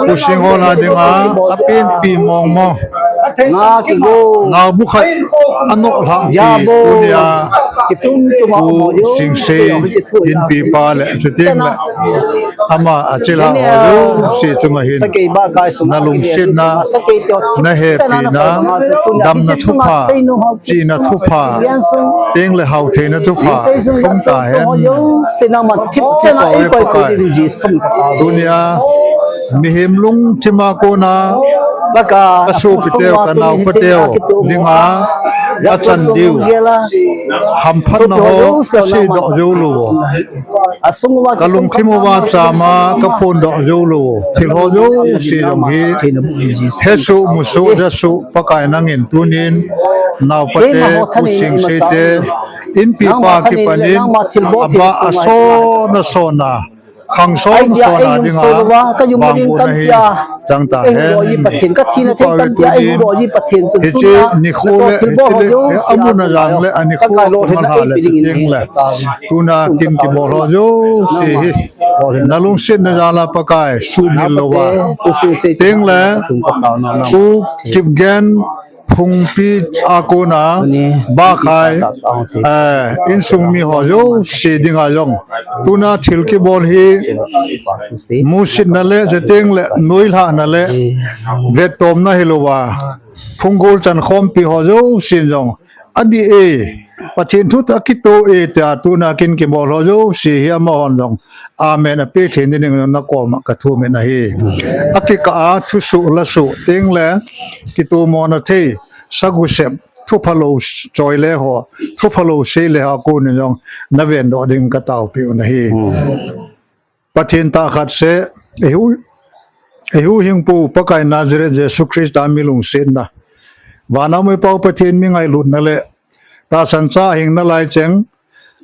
Pu Singhola dinga apenpi mong mong, naobu khat anoh lhah pi, tunia Pu Singsei inpipa le chuteng le ama achilhah ho jouse chunga hin nalungsetna, nahepina, damna thupha, chihna thupha, teng le haotheina thupha, thum tahen. Tunia mihem lungthim a kona, kasopiteu, kanaopateu dinga achan diu, hamphatna ho kaseidoh joulou, kalungthim uva chama kaphondoh joulou thil ho jouse jong hi, hesoh, musoh, jasoh, Pakai nangin tunin naopate Pu Singsei te inpipa kipanin abah a sona sona, khang son sona dinga vangbohna hi chang tahen. Hiche nikho le, hiche le, amun a jang le anikho kamalha le, chuteng le tuna kin kibol ho jouse hi nalungsetna jal a Pakai suhmil louva, teng le Pu Kipgen phungpi a kona Bakai, eh, insung mi ho jouse dinga jong tuna thil kibol hi musitna le, chuteng le noilhahna le vettomna hilouva, phunggol chankhompi ho jousen jong adih e, Pathen thu a kito e tia tuna kin kibol ho jouse hi amahon jong amen ape thei ding in nakoma kathum in ahi. Akikah a thusuh lasuh teng le kitomona thei, sagusep, thuphalou choi le ho, thuphalou sei le ho a kon in jong naven doh ding kataopi u ahi. Pathen tahkhat seh, eihu, eihuhhingpu Pakai Nazareth Jesu Christa mi lungsetna, vana um i Pau Pathen mi ngailutna le tahsan cha hing nalai cheng,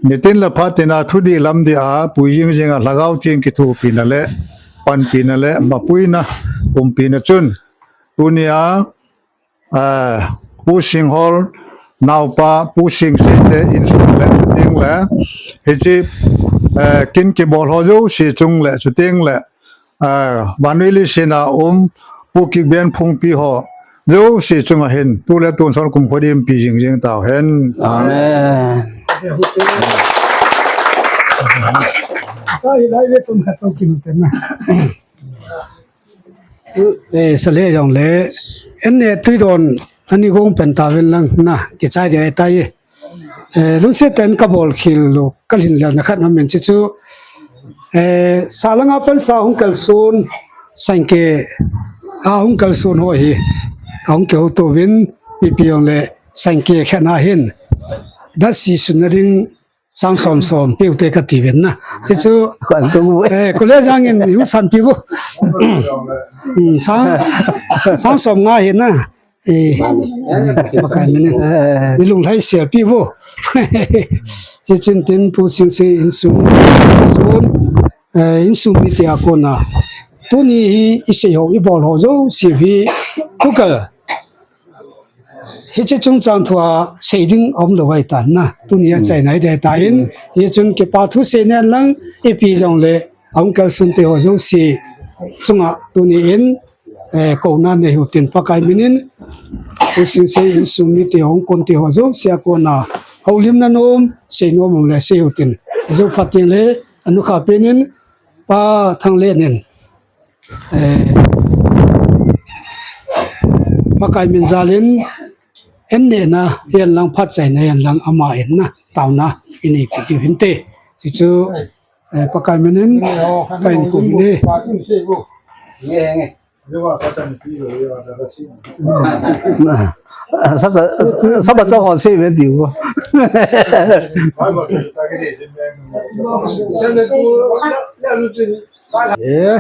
nitin le phat tina thudih lamdih a pui jingjing a Lhagao Theng kithopina le panpina le mapuina umpina chun, tunia, eh, Pu Singhol naopa Pu Singsei te insung le ding le, hiche, eh, kin kibol ho jouse chung le, chuteng le, eh, vannoi leiset a um Pu Kikbenphungpi ho jouse chunga hin tu le tonsot kumkho dimpi jingjing tauhen. Amen. Sa hi lai le chun khat to kin te na. Eh, sa le jong le, en ne tui don ani gong pen tauvin lang na, kichai dia tai. Eh, lungset tah in kabol khel lou, kalhin lelna khat na men chi chu, eh, sa langa pansa hung kalson, sangke a hung kalson ho hi, ka hung kihouto uvin, ipi jong le sangke khat na hin, da si sun na ding, sang som som peh u te kati uvin na. Ti chu, Khan tu bu. Eh, college jang in yu san pi bu. Hmm, sang, sang som nga hi na. Eh, Pakai min in. Eh. Ni lunglhai sel pi bu. Ti chun tin Pu Singsei insung, sun, eh, insung mite a kona. Tuni hi i sei ho, i bol ho jouse hi. Tukal. Hiche chungchang thua sei ding aum lou ahi tan na. Tuni a chaina hi dei tan. Hichun kipa thu sei nen lang ipi jong le a hung kalson te ho jouse chunga tuni in, eh, kouna nei u tin Pakai min in. Pu Singsei insung mite hung kon te ho jouse a kona houlimna nom, sei nom um le sei u tin. Jou phat teng le anukha pen in Pa Thanglen in Eh, Pakai min jal in, en nehna hihen lang, phatchaina hihen lang, ama in na, taona i neipi diu hinte. Ti chu, eh, Pakai min in, ka in kou in e. Sa, sa, sa ba chong hon sei ve diu. Eh.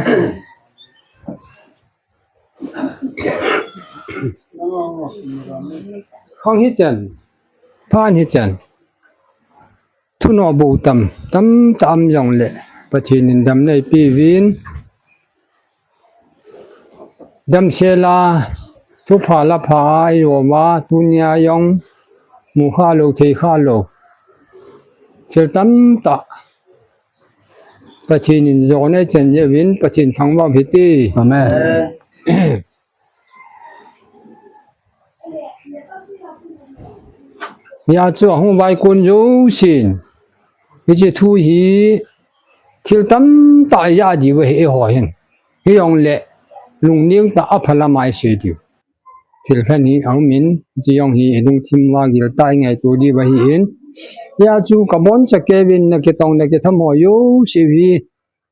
Khang hi chan, phan hi chan. Thuno bu tam, tam tam jong le. Pathen in dam nei pi vin. Damsel a, thupha la pha a i um a, tunia jong mu kha lou, thei kha lou. Thil tamtah Pathen in jona i chan jeh uvin Pathen thangvah u hite. Amen. Hia chu ahung vaikon jousen, hiche thu hi thil tamtah ijah diu ahi eiho hin. Hijongle lungneng tah a phalam a isei diu. Thil khat hi aumin, hiche jong hi ilungthim uva giltah a ingaito diu ahin. Hia chu kaboncha kei uvin na kitong na kitham ho jouse hi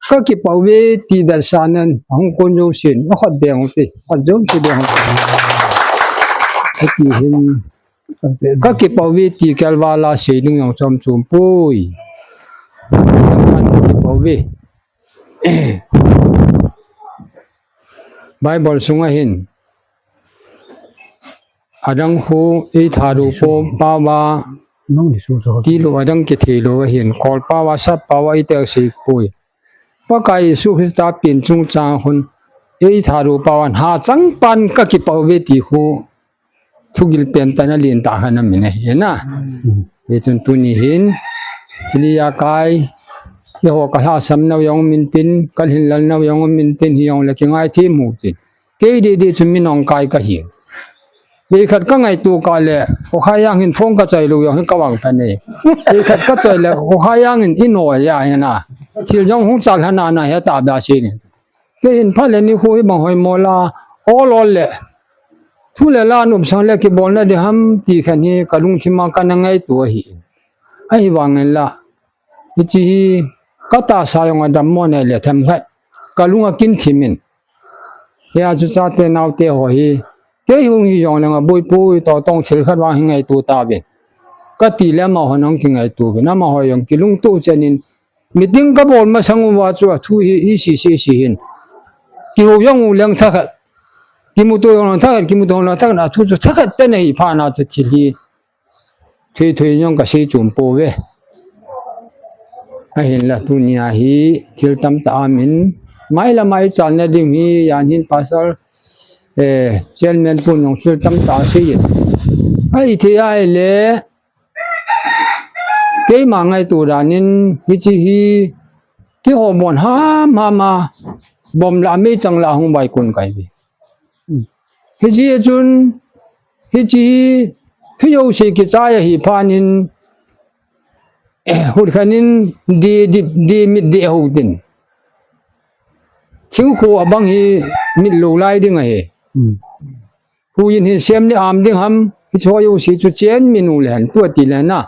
kakipah uve ti vetsahnan ahung kon jousen, akhut beng u hite, khut jouse beng u hite. Hiti hin, kakipah uve ti kelval a sei ding jong chom chom poi. Chomkhat kakipah uve. Bible sunga hin, adang khu eithat u pau a, tilou adang kithei lou ahin, kol pau a, sap pau a, eite sei poi. Pakai Jesu Christa pen chungchang khun eithat u pau a, hachang pan kakipah uve ti khu thugil pentah na lentah khat na min ahi na. Hichun tuni hin, thil ijakai, eiho kalhahsam nau jong um intin, kalhinlel nau jong um intin, hijongle kingaithem u hitin. Kei didi chu min ong kai kahi. Veikhat kangaito kah le, khokhai jang hin phone kachoi lou jong hin kavang phan e. Veikhat kachoi le, khokhai jang hin inoi ahi na. Thil jong hung chal hana na heta ba sei ni. Kei hin phat le nikho hi bang hoimo la, ol ol le. Thu le la nop sang le kibolna ding ham ti khat hi kalungthim a kana ngaito ahi. Ahivangin la, hiche hi katahsa jong adammo nai le themkhat kalung akin thim in. Hia chu chate naote ho hi, kei hung hi jongleng aboipoi, totong thil khat vang hi ngaito tauvin, kati le amahon hung kingaito uvin, amaho jong kilungto chen in, meeting kabol masang uva chu athu hi, hi sisi si hin. Kihou jong uleng thakhat, kimuto jongleng thakhat, kimuto jongleng thakhat, athu chu thakhat tah in ahi phat na chu thil hi thei thei jong kasei chom pouve. Ahinla tunia hi thil tamtah amin, mailam a ichalna ding hi, jan hin pastor, eh, chairman pun jong thil tamtah asei in. Ahithei ahile, keima ngaito dan in hiche hi kihou bon hamham a, bom la meichang la hung vaikon kahi uve. Hiche a chun, hiche hi thu jouse kichai ahi phat in, hut khat in di, di, di mit di hou tin. Thingkho abang hi mit lou lai ding ahi. Huiyin hin sem le am ding ham, hiche ho jouse chu chen min u le hen, tua ti le na.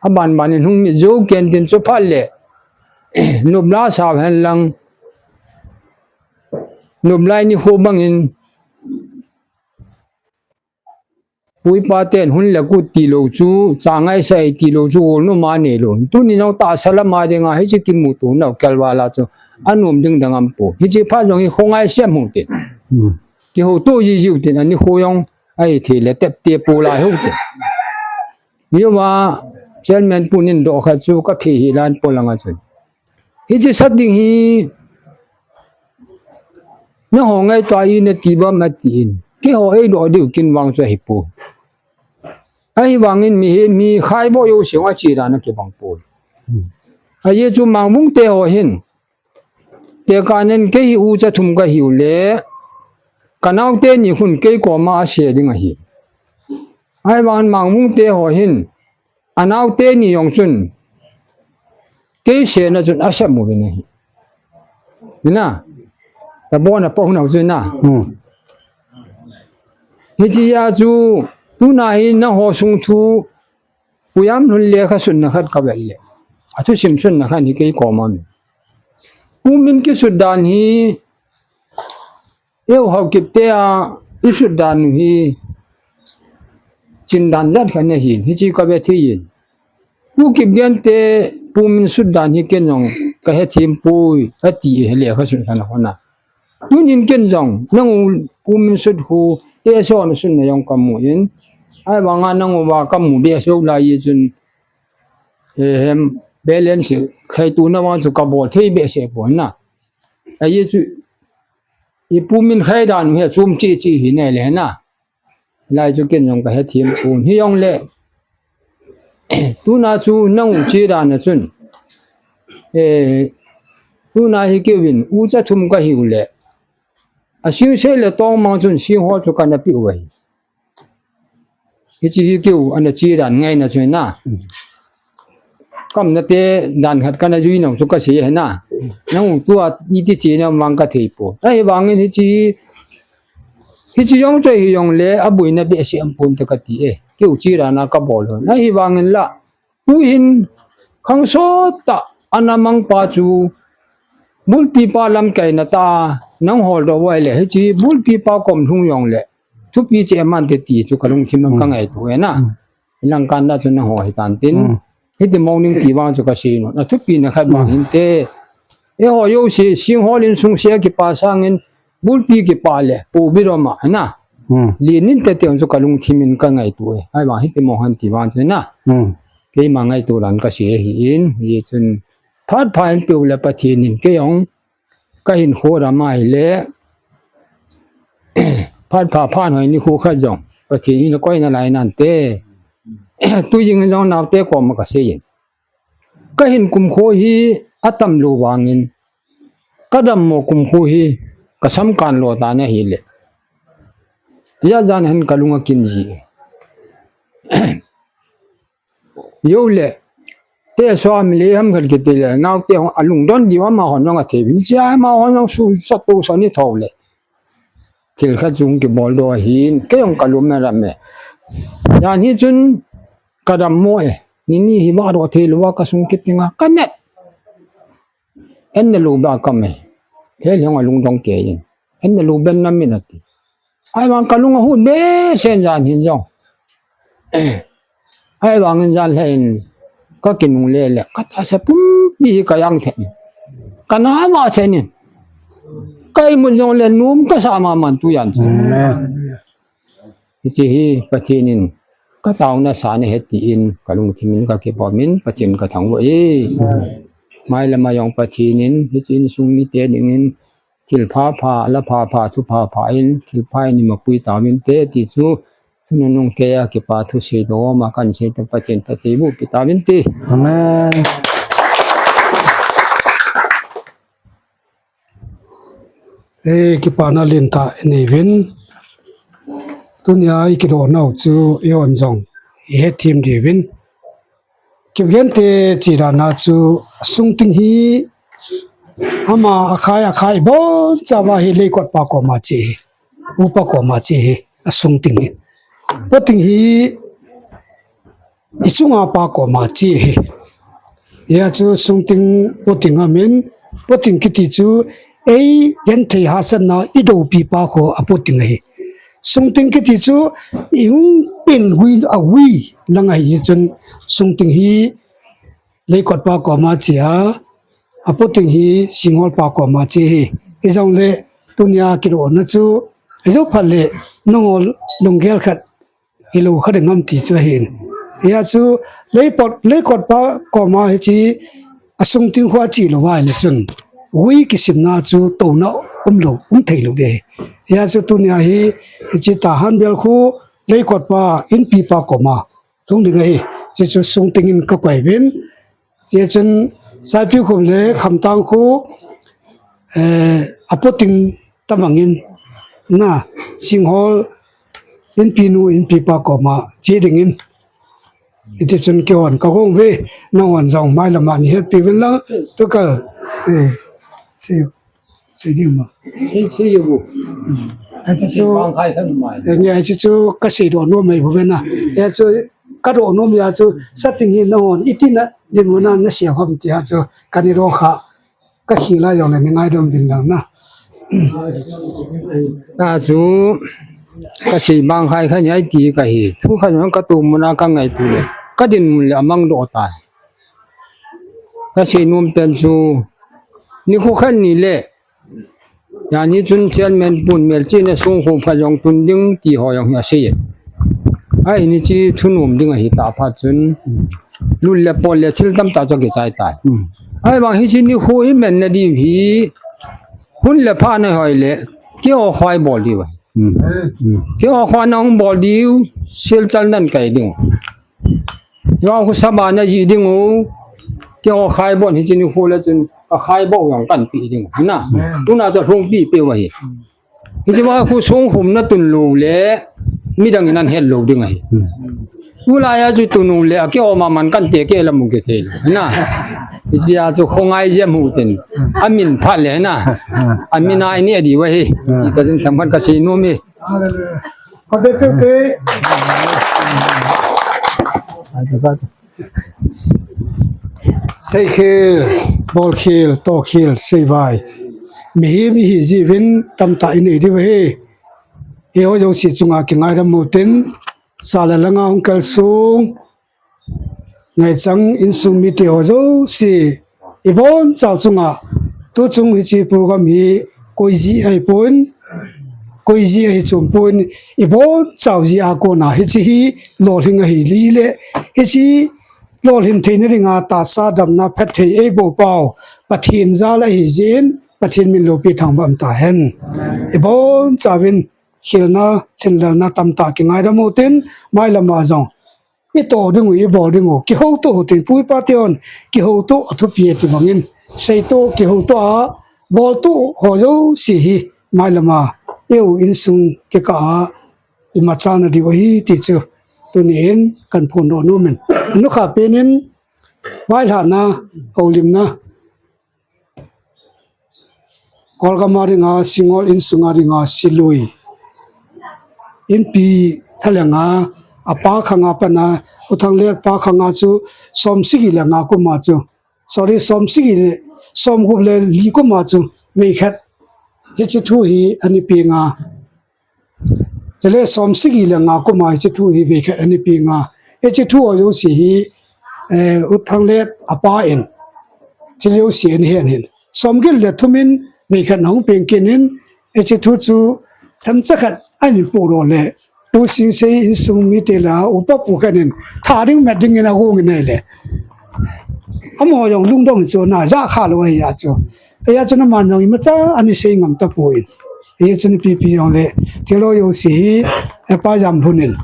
Aban ban in hung mit jou ken tin chu phat le, nop la sao hen lang, nop lai nikho bangin, pu le pa ten hun le kut tilou chu, cha ngaisah e tilou chu, golnop a neilou. Tuni nao tahsa lam a dinga hiche kimuto nau kelval a chu anom ding dang aumpoi. Hiche phat jong hi khongai sem hung tin. Kihouto jijiu tin, ani kho jong ahithei le tepte polai hou tin. Hiuva chairman pun in doh khat chu kaphe hi lan polanga chun, hiche sat ding hi nangho ngaito a ina ti bam atin. Keiho eidoh diu kin vang chu ahipoi. Ahivangin mihem hi khaibo jouse a che dan akibang poi. Ajeh chu Mangvung te ho hin, tekah nan kei hi ucha thum kahiu le, kanaote ni khun kei koma ase ding ahi. Ahivangin Mangvung te ho hin, anaote ni jong chun, kei sena chun asem uvin ahi. Ina, tabona pau nau chu na. Hiche a chu, tuna hi nangho sung thu, Pu Jamlhun lekha sutna khat kavet le, athusim sutna khat hi kei koma aum e. Pu Min kisut dan hi, eiho Haokip te a isut dan u hi, chin dan jat khat ahin, hiche kavet thei in. Pu Kipgen te Pu Min sut dan hi ken jong kahethem poi, ati e lekha sut khat a hon a. Tunin ken jong, nang u Pu Min sut khu, eiho na sutna jong kamu in. Ahivanga nang uva kamu behseh u lai chun, eh, hem, balance, khaituna vang chu kabol thei behseh pon na. Ajeh chu, i Pu Min khai dan u hi chom cheche hi nai le na. Lai chu ken jong kahethem pon. Hijongle, tuna chu nang u che dan a chun, eh, tuna hi keivin ucha thum kahiu le, asing sei le tongmang chun sing ho chu kana peh u ahi. Hiche hi keiu ana che dan ngaina chu na. Kamna te dan khat kana jui nau chu kasei ahi na. Nang u tua iti che na vang kathei poi. Ahivangin hiche, hiche jong chu hijongle aboina behseh aumpon te kati e. Keiu che dan a kabol lhon. Ahivangin la, tuhin khang sot tah ana mang pa chu, bulpi pa lamkaina tah a nang holdoh uva ahile, hiche bulpi pa kom lhung jongle, thupi che mante ti chu kalungthim a kangaito e na. Ilang kanda chu nangho hitan tin. Hiti mong ding ti vang chu kasei nom. Athupi na khat vang hinte. Eiho jouse, sing hol in sung se kipa sangin, bulpi kipa le, pu bidom a, na. Len inte ti chu kalungthim in kangaito e. Ahivang hiti mong hen ti vang chu na. Keima ngaito dan kasei ahin, hichun phat pha in peu le Pathen in kei jong kahinkho dam ahile, phat pha phat hoi nikho khat jong Pathen in akoi nalai nante. Tujing in jong naote koma kasei in, kahin kumkho hi atam lou vangin, kadammo kumkho hi kasam kan lo tan ahile, ijat jan hen kalung akin ji. Joule, te sua mi le ham khat kiti le, naote hung alungdon diu amahon jong athei uvin. Hiche amahon jong su sa to sa ni thou le, thil khat jong kibol doh ahin, kei jong kalum e ram e. Jan hi chun kadam mo e. Nini hi vah doh thei lou a kasung kit ding a, kanet. An ne lou ba kam e. Hel jong alungdong kei in. An ne lou ben na min ati. Ahivang kalung ahut behseh in jan hin jong. Ahivangin jan lheh in kakinungle le, katahsa pumpi hi kajang thet in. Kana vahset in. Ka imut jongle nom kasa mama in tujan chu. Amen. Hiche hi Pathen in kataona sa nahi tin kalungthim in kakipah in Pathen kathangvah e. Mailam a jong Pathen in hiche insung mite dingin thil phapha, la phapha, thu phapha in, thil pha in eimapui tauvinte ti chu, tunung keiya kipa thusei doh ma kahin sei tah Pathen phatthei boh pi tauvinte. Amen. Eh, kipana lentah inei uvin. Tunia ikidoh nau chu eihon jong ihet them diuvin. Kipgente chidana chu sungting hi ama akhai akhai ibonchauva hi leikot pa koma che hi. Upa koma che hi asungting hi. Poting hi ichunga pa koma che hi. Hia chu sungting poting amin, poting kiti chu eigenthei hahsatna idoupi pa kho apoting ahi. Sungting kiti chu ihung pen gui agui lang ahi chun sungting hi leikot pa koma che a, apoting hi singhol pa koma che hi. Hijongle tunia kidohna chu ijou phat le nangho lunggel khat hilou kha ding ham ti chu ahin. Hia chu leikot, leikot pa koma hiche asungting kho ache lou vai le chun gui kisimna chu touna umlou, um thei lou ding ahi. Hia chu tunia hi hiche Tahanbel khu leikot pa inpi pa koma lhung ding ahi. Hiche chu sungting in kakoi uvin. Hichun Saipikhup le Khamtang khu, eh, apoting tabang in na singhol inpi nu inpi pa koma che dingin. Hiti chun keihon kagong uve, nanghon jong mailam a neihetpi uvin lang, tukal, eh, sei u. Sei ding mo. Sei, sei u. Hmm. Hiche chu, bang khai khan mai. Eh, nge hiche chu kasei doh nom mai bou ve na. Hiche chu kadoh nom a chu, sating hi nanghon iti na, dinmun a nasei ham tia chu, kanidoh kha, kakhel a jongle neingaidam uvin lang na. Tua chu, kasei bang khai khan ahi ti kahi. Thu khat jong katoh mun a kangaito le, kadinmun le amang doh tai. Kasei nom pen chu, nikho khat ni le, jan hi chun chairman pun melchihna songkhom khat jong tun ding ti ho jong hi asei e. Ahin hiche thunom ding ahi tah phat chun, lut le pot le thil tamtah chu akichai tai. Hmm. Ahivang hiche nikho hi manna diu hi, hun le pha nahoi le, keiho khoi bol diu ahi. Hmm. Hmm. Keiho khoi nahung bol diu, silchal nan kai ding. Jong khu saba najih ding u. Keiho khai bon hiche nikho le chun kakhai bou jong kahin pe ding u. Na. Amen. Tuna chu lhungpi peu ahi. Hiche va khu songkhom natun lou le midang in ahin het lou ding ahi. Hmm. Tulai a chu tun u le akeiho mama in kahin tekeh lam u kithei lou. Na. Hiche a chu khongai jep u tin. Amin phat le na. Amin a ini adi u ahi. Hita chun themkhat kasei nom e. Hallelujah. Ka be pe pe. Seikhel, bolkhel, tohkhel, seivai. Mihem ihi jeh uvin tamtah inei diu ahi. Hiho jouse chunga kingaidam u tin, sa le langa hung kalsong, ngaichang insung mite ho jouse, ibonchau chunga, tuchung hiche program hi koi jeh ahipon, koi jeh ahi chom pon, ibonchau jeh a kona hiche hi lolhing ahi le, hiche lolhin theina dinga tahsa damna phatthei eiboh pau Pathen jal ahi jeh in, Pathen min loupi thangvah tahen. Ibonchauvin khelna, lhinlelna tamtah kingaidam u tin, mailam a jong itoh ding u, ibol ding u, kihoutoh u tin, pu pa tehon, kihoutoh athupi ati bangin, seitoh, kihoutoh a, boltoh ho jouse hi, mailam a, eiho insung kikah a, imachalna diu ahi ti chu, tuni in kahin phondoh nom in. Anukha pen in, vailhahna, houlimna, Kolgam a dinga, Singol insung a dinga, Silui, inpi thalhenga, apa khanga pana, U Thanglet pa khanga chu, som sagi le nga kuma chu, sorry, som sagi le, som gup le li kuma chu, veikhat, hiche thu hi ana pe nga. Chule som sagi le nga kuma hiche thu hi veikhat ana pe nga. Hiche thu ho jouse hi, eh, U Thanglet apa in, thil jouse ana hen hin. Som get le thum in veikhat ana hung peng kit in, hiche thu chu themcha khat ana podoh le, Pu Singsei insung mite la, upa pu khat in, tha ding met ding in agong in ahile. Amaho jong lungdong chu ana ja kha lou ahi a chu. Ahi a chu aman jong imacha ana sei ngam tapon. Ahi a chu ipi pi jongle, thil ho jouse hi, eh, Pa Jamlhun in,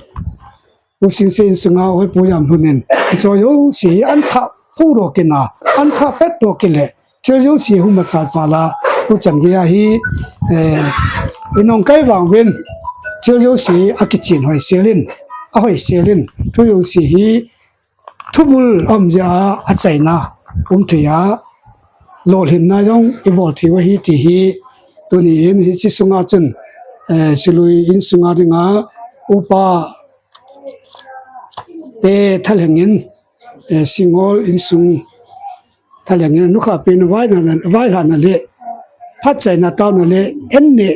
Pu Singsei insunga, hoi Pu Jamlhun in, hiche ho jouse hi ana thah podoh kit a, ana thah petdoh kit le, thil jouse hung macha cha la, tuchan geiya hi, eh, inung kai vang uvin, thil jouse hi akichen hoisel in, ahoisel in, thu jouse hi, thubul um jeh a, achaina um thei a, lolhinna jong ibol thei u ahi ti hi, tuni in hiche sunga chun, eh, Silui insunga dinga, upa te thalheng in, eh, Singhol insung thalheng in, nukha pen vailhahna, vailhahna le, phatchaina taona le, en neh,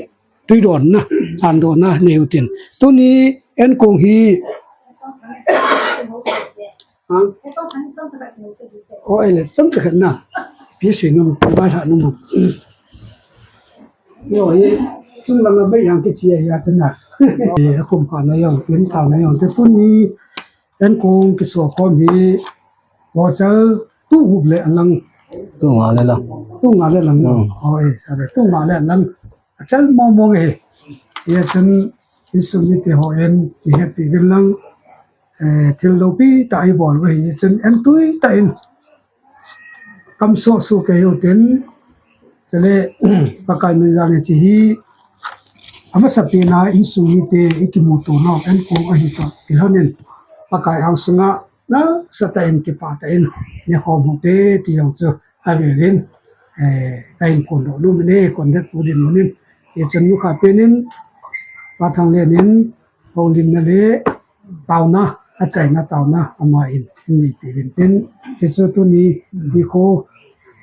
tui donna, an donna, nei u tin. Tuni, en kong hi, ha? O, ahile, chomcha khat na. Pi sei nom, vailhah nom. Yo, hi, chung langa bei yang kichi ahi a chana. Eh, akum pha na jong, tin taona jong, te tuni, en kong kiso khom hi, Bachal tu gup le alang. Tu nga le lang. Tu nga le lang. Hmm. Oh, eh, sorry. Tu nga le alang. Achal mong mong e. Ahi a chun insung mite hon ihet peh uvin lang. Eh, thil loupi tah ibol u ahi a chun en tui tah in. Kam soh soh kei u tin. Chule, Pakai min jal in hiche hi. Amasapen a insung mite ikimuto nau en kong ahi toh. Kilhon in. Pakai angsunga nasatah in kipah tah in, nekhom u hite ti jong chu avel in, eh, kahin phondoh nom in, eh, Conrad Pu Dinmun in, eh, chun nukha pen in, Pa Thanglen in, houlimna le taona, achaina taona, aman, anei peh uvin tin, hiche chu tuni, nikho,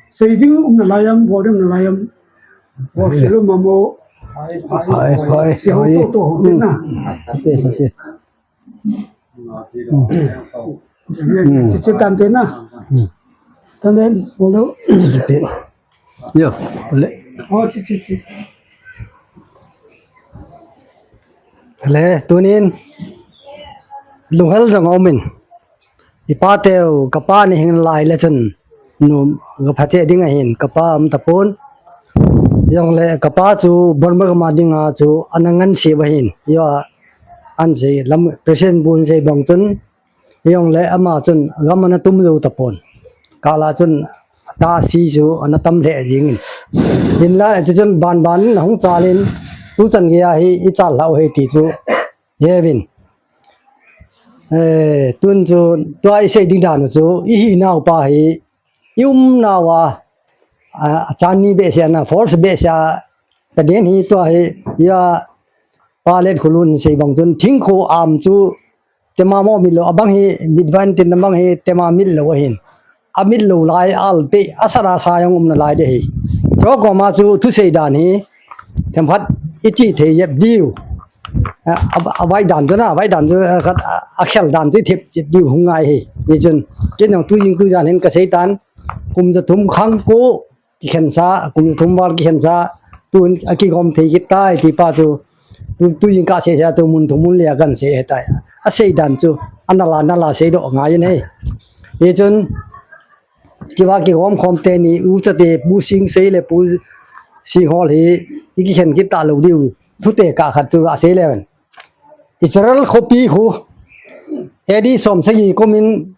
sei ding um nalai am, bol ding um nalai am, bol khel um am o, hai, hai, kihou hai, toh toh, hmm, tin na. Ate, ate. Hmm. Chichi tante na. Hmm. Tante, bolo. Yo, le. Oh, chichi, chichi. Le, tunin. Lunghel jong aumin. Ipa teu, kapa nahin lai le chun. Nom, ka phache ding ahin, kapa um tapon. Jongle, kapa chu, Burma kama dinga chu, ana ngansi u ahin. Yo, ansi, lam, President Bun sei bang chun. Jongle, ama chun, gam ana tum jou tapon. Kala chun, tasi chu, ana tam lheh jingin. Hinla, ti chun, ban ban, hung chalin, tuchan geiya hi, ichal lhau hi ti chu, hevin. Eh, tun chu, tua isei ding dan chu, ihinau pa hi, i umnau a, a, achan ni behseh a, force behseh a, taden hi tua hi, ya, Pa Letkholun sei bang chun, thingkho am chu, tema mo mit lou, abang hi, mit van tin abang hi, tema mit lou ahin. Amit lou lai, alpe, asara sa jong um nalai ding ahi. Chukoma chu, thusei dan hi, themkhat, ichi thei jep diu. A, a, avai dan chu na, avai dan chu, a, khat, a, akhel dan chu thep chet diu hung ngai ahi. Hichun, kei nang tu jing tu jan hin kasei tan, kum ja thum khang ko, kikhen sa, kum ja thum val kikhen sa, tun akigom thei kit tai, ti pa chu, tu, tu jing kasei sa chu mun thum mun le a kansei ahitai. Asei dan chu, ana la, ana la seidoh ngai in ahi. Hichun, Chiva kigom khom teni, u chate, Pu Singsei le Pu Singhol hi, ikikhen kit talou diu, thute kah khat chu asei leu hen. Israel khopi khu, A D som sagi kumin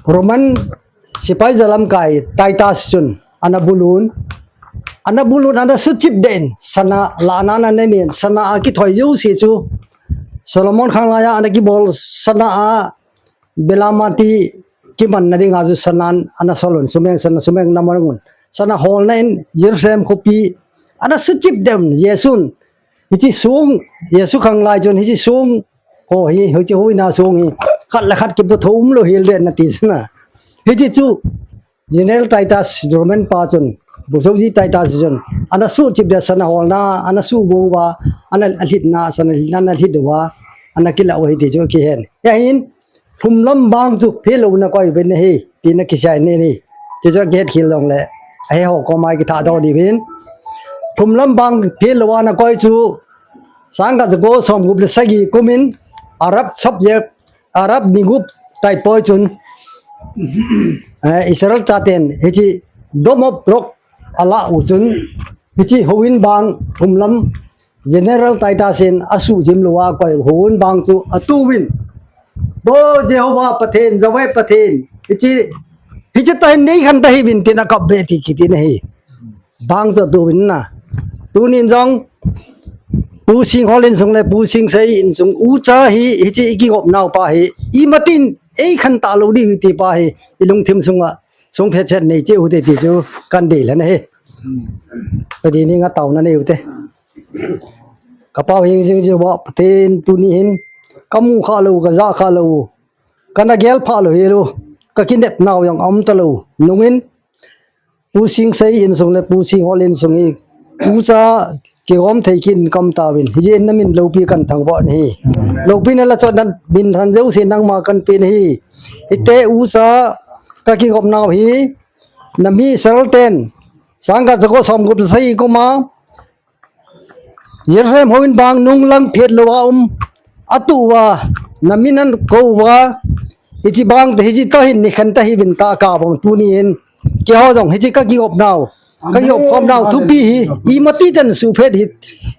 Roman sipai jalamkai Titus chun, ana bulun, ana bulun, ana suchip den, sana la ana ana nen, sana akithoi jouse chu, Solomon khanglai a, ana kibol, sana a, Belam a ti kimanna dinga chu sanan ana solun, sumeng sana, sumeng na mangun. Sana holna in Jerusalem khopi ana suchip den, Jesun Hiche song, Jesu khang lai chun hiche song, ho hi, hiche hoina song hi, khat le khat kipu thou um lou hel den nati sina. Hiche chu, General Titus, Roman pa chun, Busoji Titus chun, ana suh chip dia sana holna, ana suh go uva, ana alhitna, sana alhitna, ana alhit uva, ana kila uva hiti chu kihen. Ya hin, Lhumlam bang chu phelou na koi uvin ahi, tina kisai ni ni. Chu chu kihet khel jongle, ahi ho koma kitha doh diuvin. Lhumlam bang phelou na koi chu, sangkhat jako somgup le sagi kumin, Arab subject, Arab migup tai poi chun, eh, Israel chaten, hiche Dome of Rock ala u chun, hiche houin bang, Lhumlam, General Titus in asuh jim lou a koi houin bang chu atuh uvin. Bo Jehovah Pathen, Yahweh Pathen, hiche, hiche tahin nei khan tahiuvin tin akap be ti kiti na hi. Bang chu atuh uvin na. Tunin jong, Pu Singhol insung le Pu Singsei insung ucha hi, hiche ikigop nau pa hi, imatin, ei khan talou diu ti pa hi, ilungthim sunga, sung phet chet nei cheh u te ti chu, kan dei lhon ahi. Adi ni nga tauna nei u te. Ka pau hing jing jing uva, Pathen tuni hin, ka mu kha lou, ka ja kha lou, ka na gel pha lou hi lou, ka kinep nau jong aum talou, nungin, Pu Singsei insung le Pu Singhol insung hi, ucha kigom thei kin kam tauvin, hijeh in na min loupi kan thangvah nahi. Loupina le chotna min than jouse nangma kan pe nahi. Hite ucha ka kigop nau hi, na mi Israel ten, sangkhat jako somgup le sagi kuma, Jerusalem houin bang nung lang phet lou a um, atuh uva, na min akou uva, hiche bang te hiche tahin nei khan tahiuvin ta ka bang tunin, keiho jong hiche ka kigop nau, ka kigop khom nau thupi hi, imati chan suh phet hi,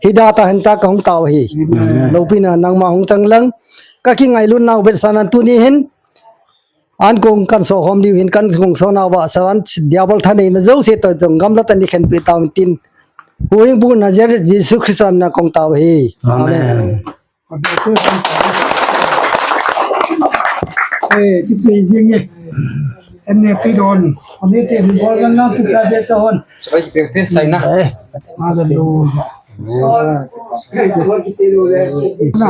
hi da tahen ta ka hung tao hi. Amen. Loupina nangma hung chang lang, ka kingailut nau betsahnan tuni hin, An kong kan so khom diu hin kan kong so nau va saran diabol thaneina jouse toh jong gamla tah in nei khenpeh tauvin tin. Huhhingpu Nazareth Jesu Christa min a kong tao hi. Amen. Amen. Eh, kichoi jing e. Enne kidon. Ani te bol gan na tu sa be chahon. Hallelujah. Na.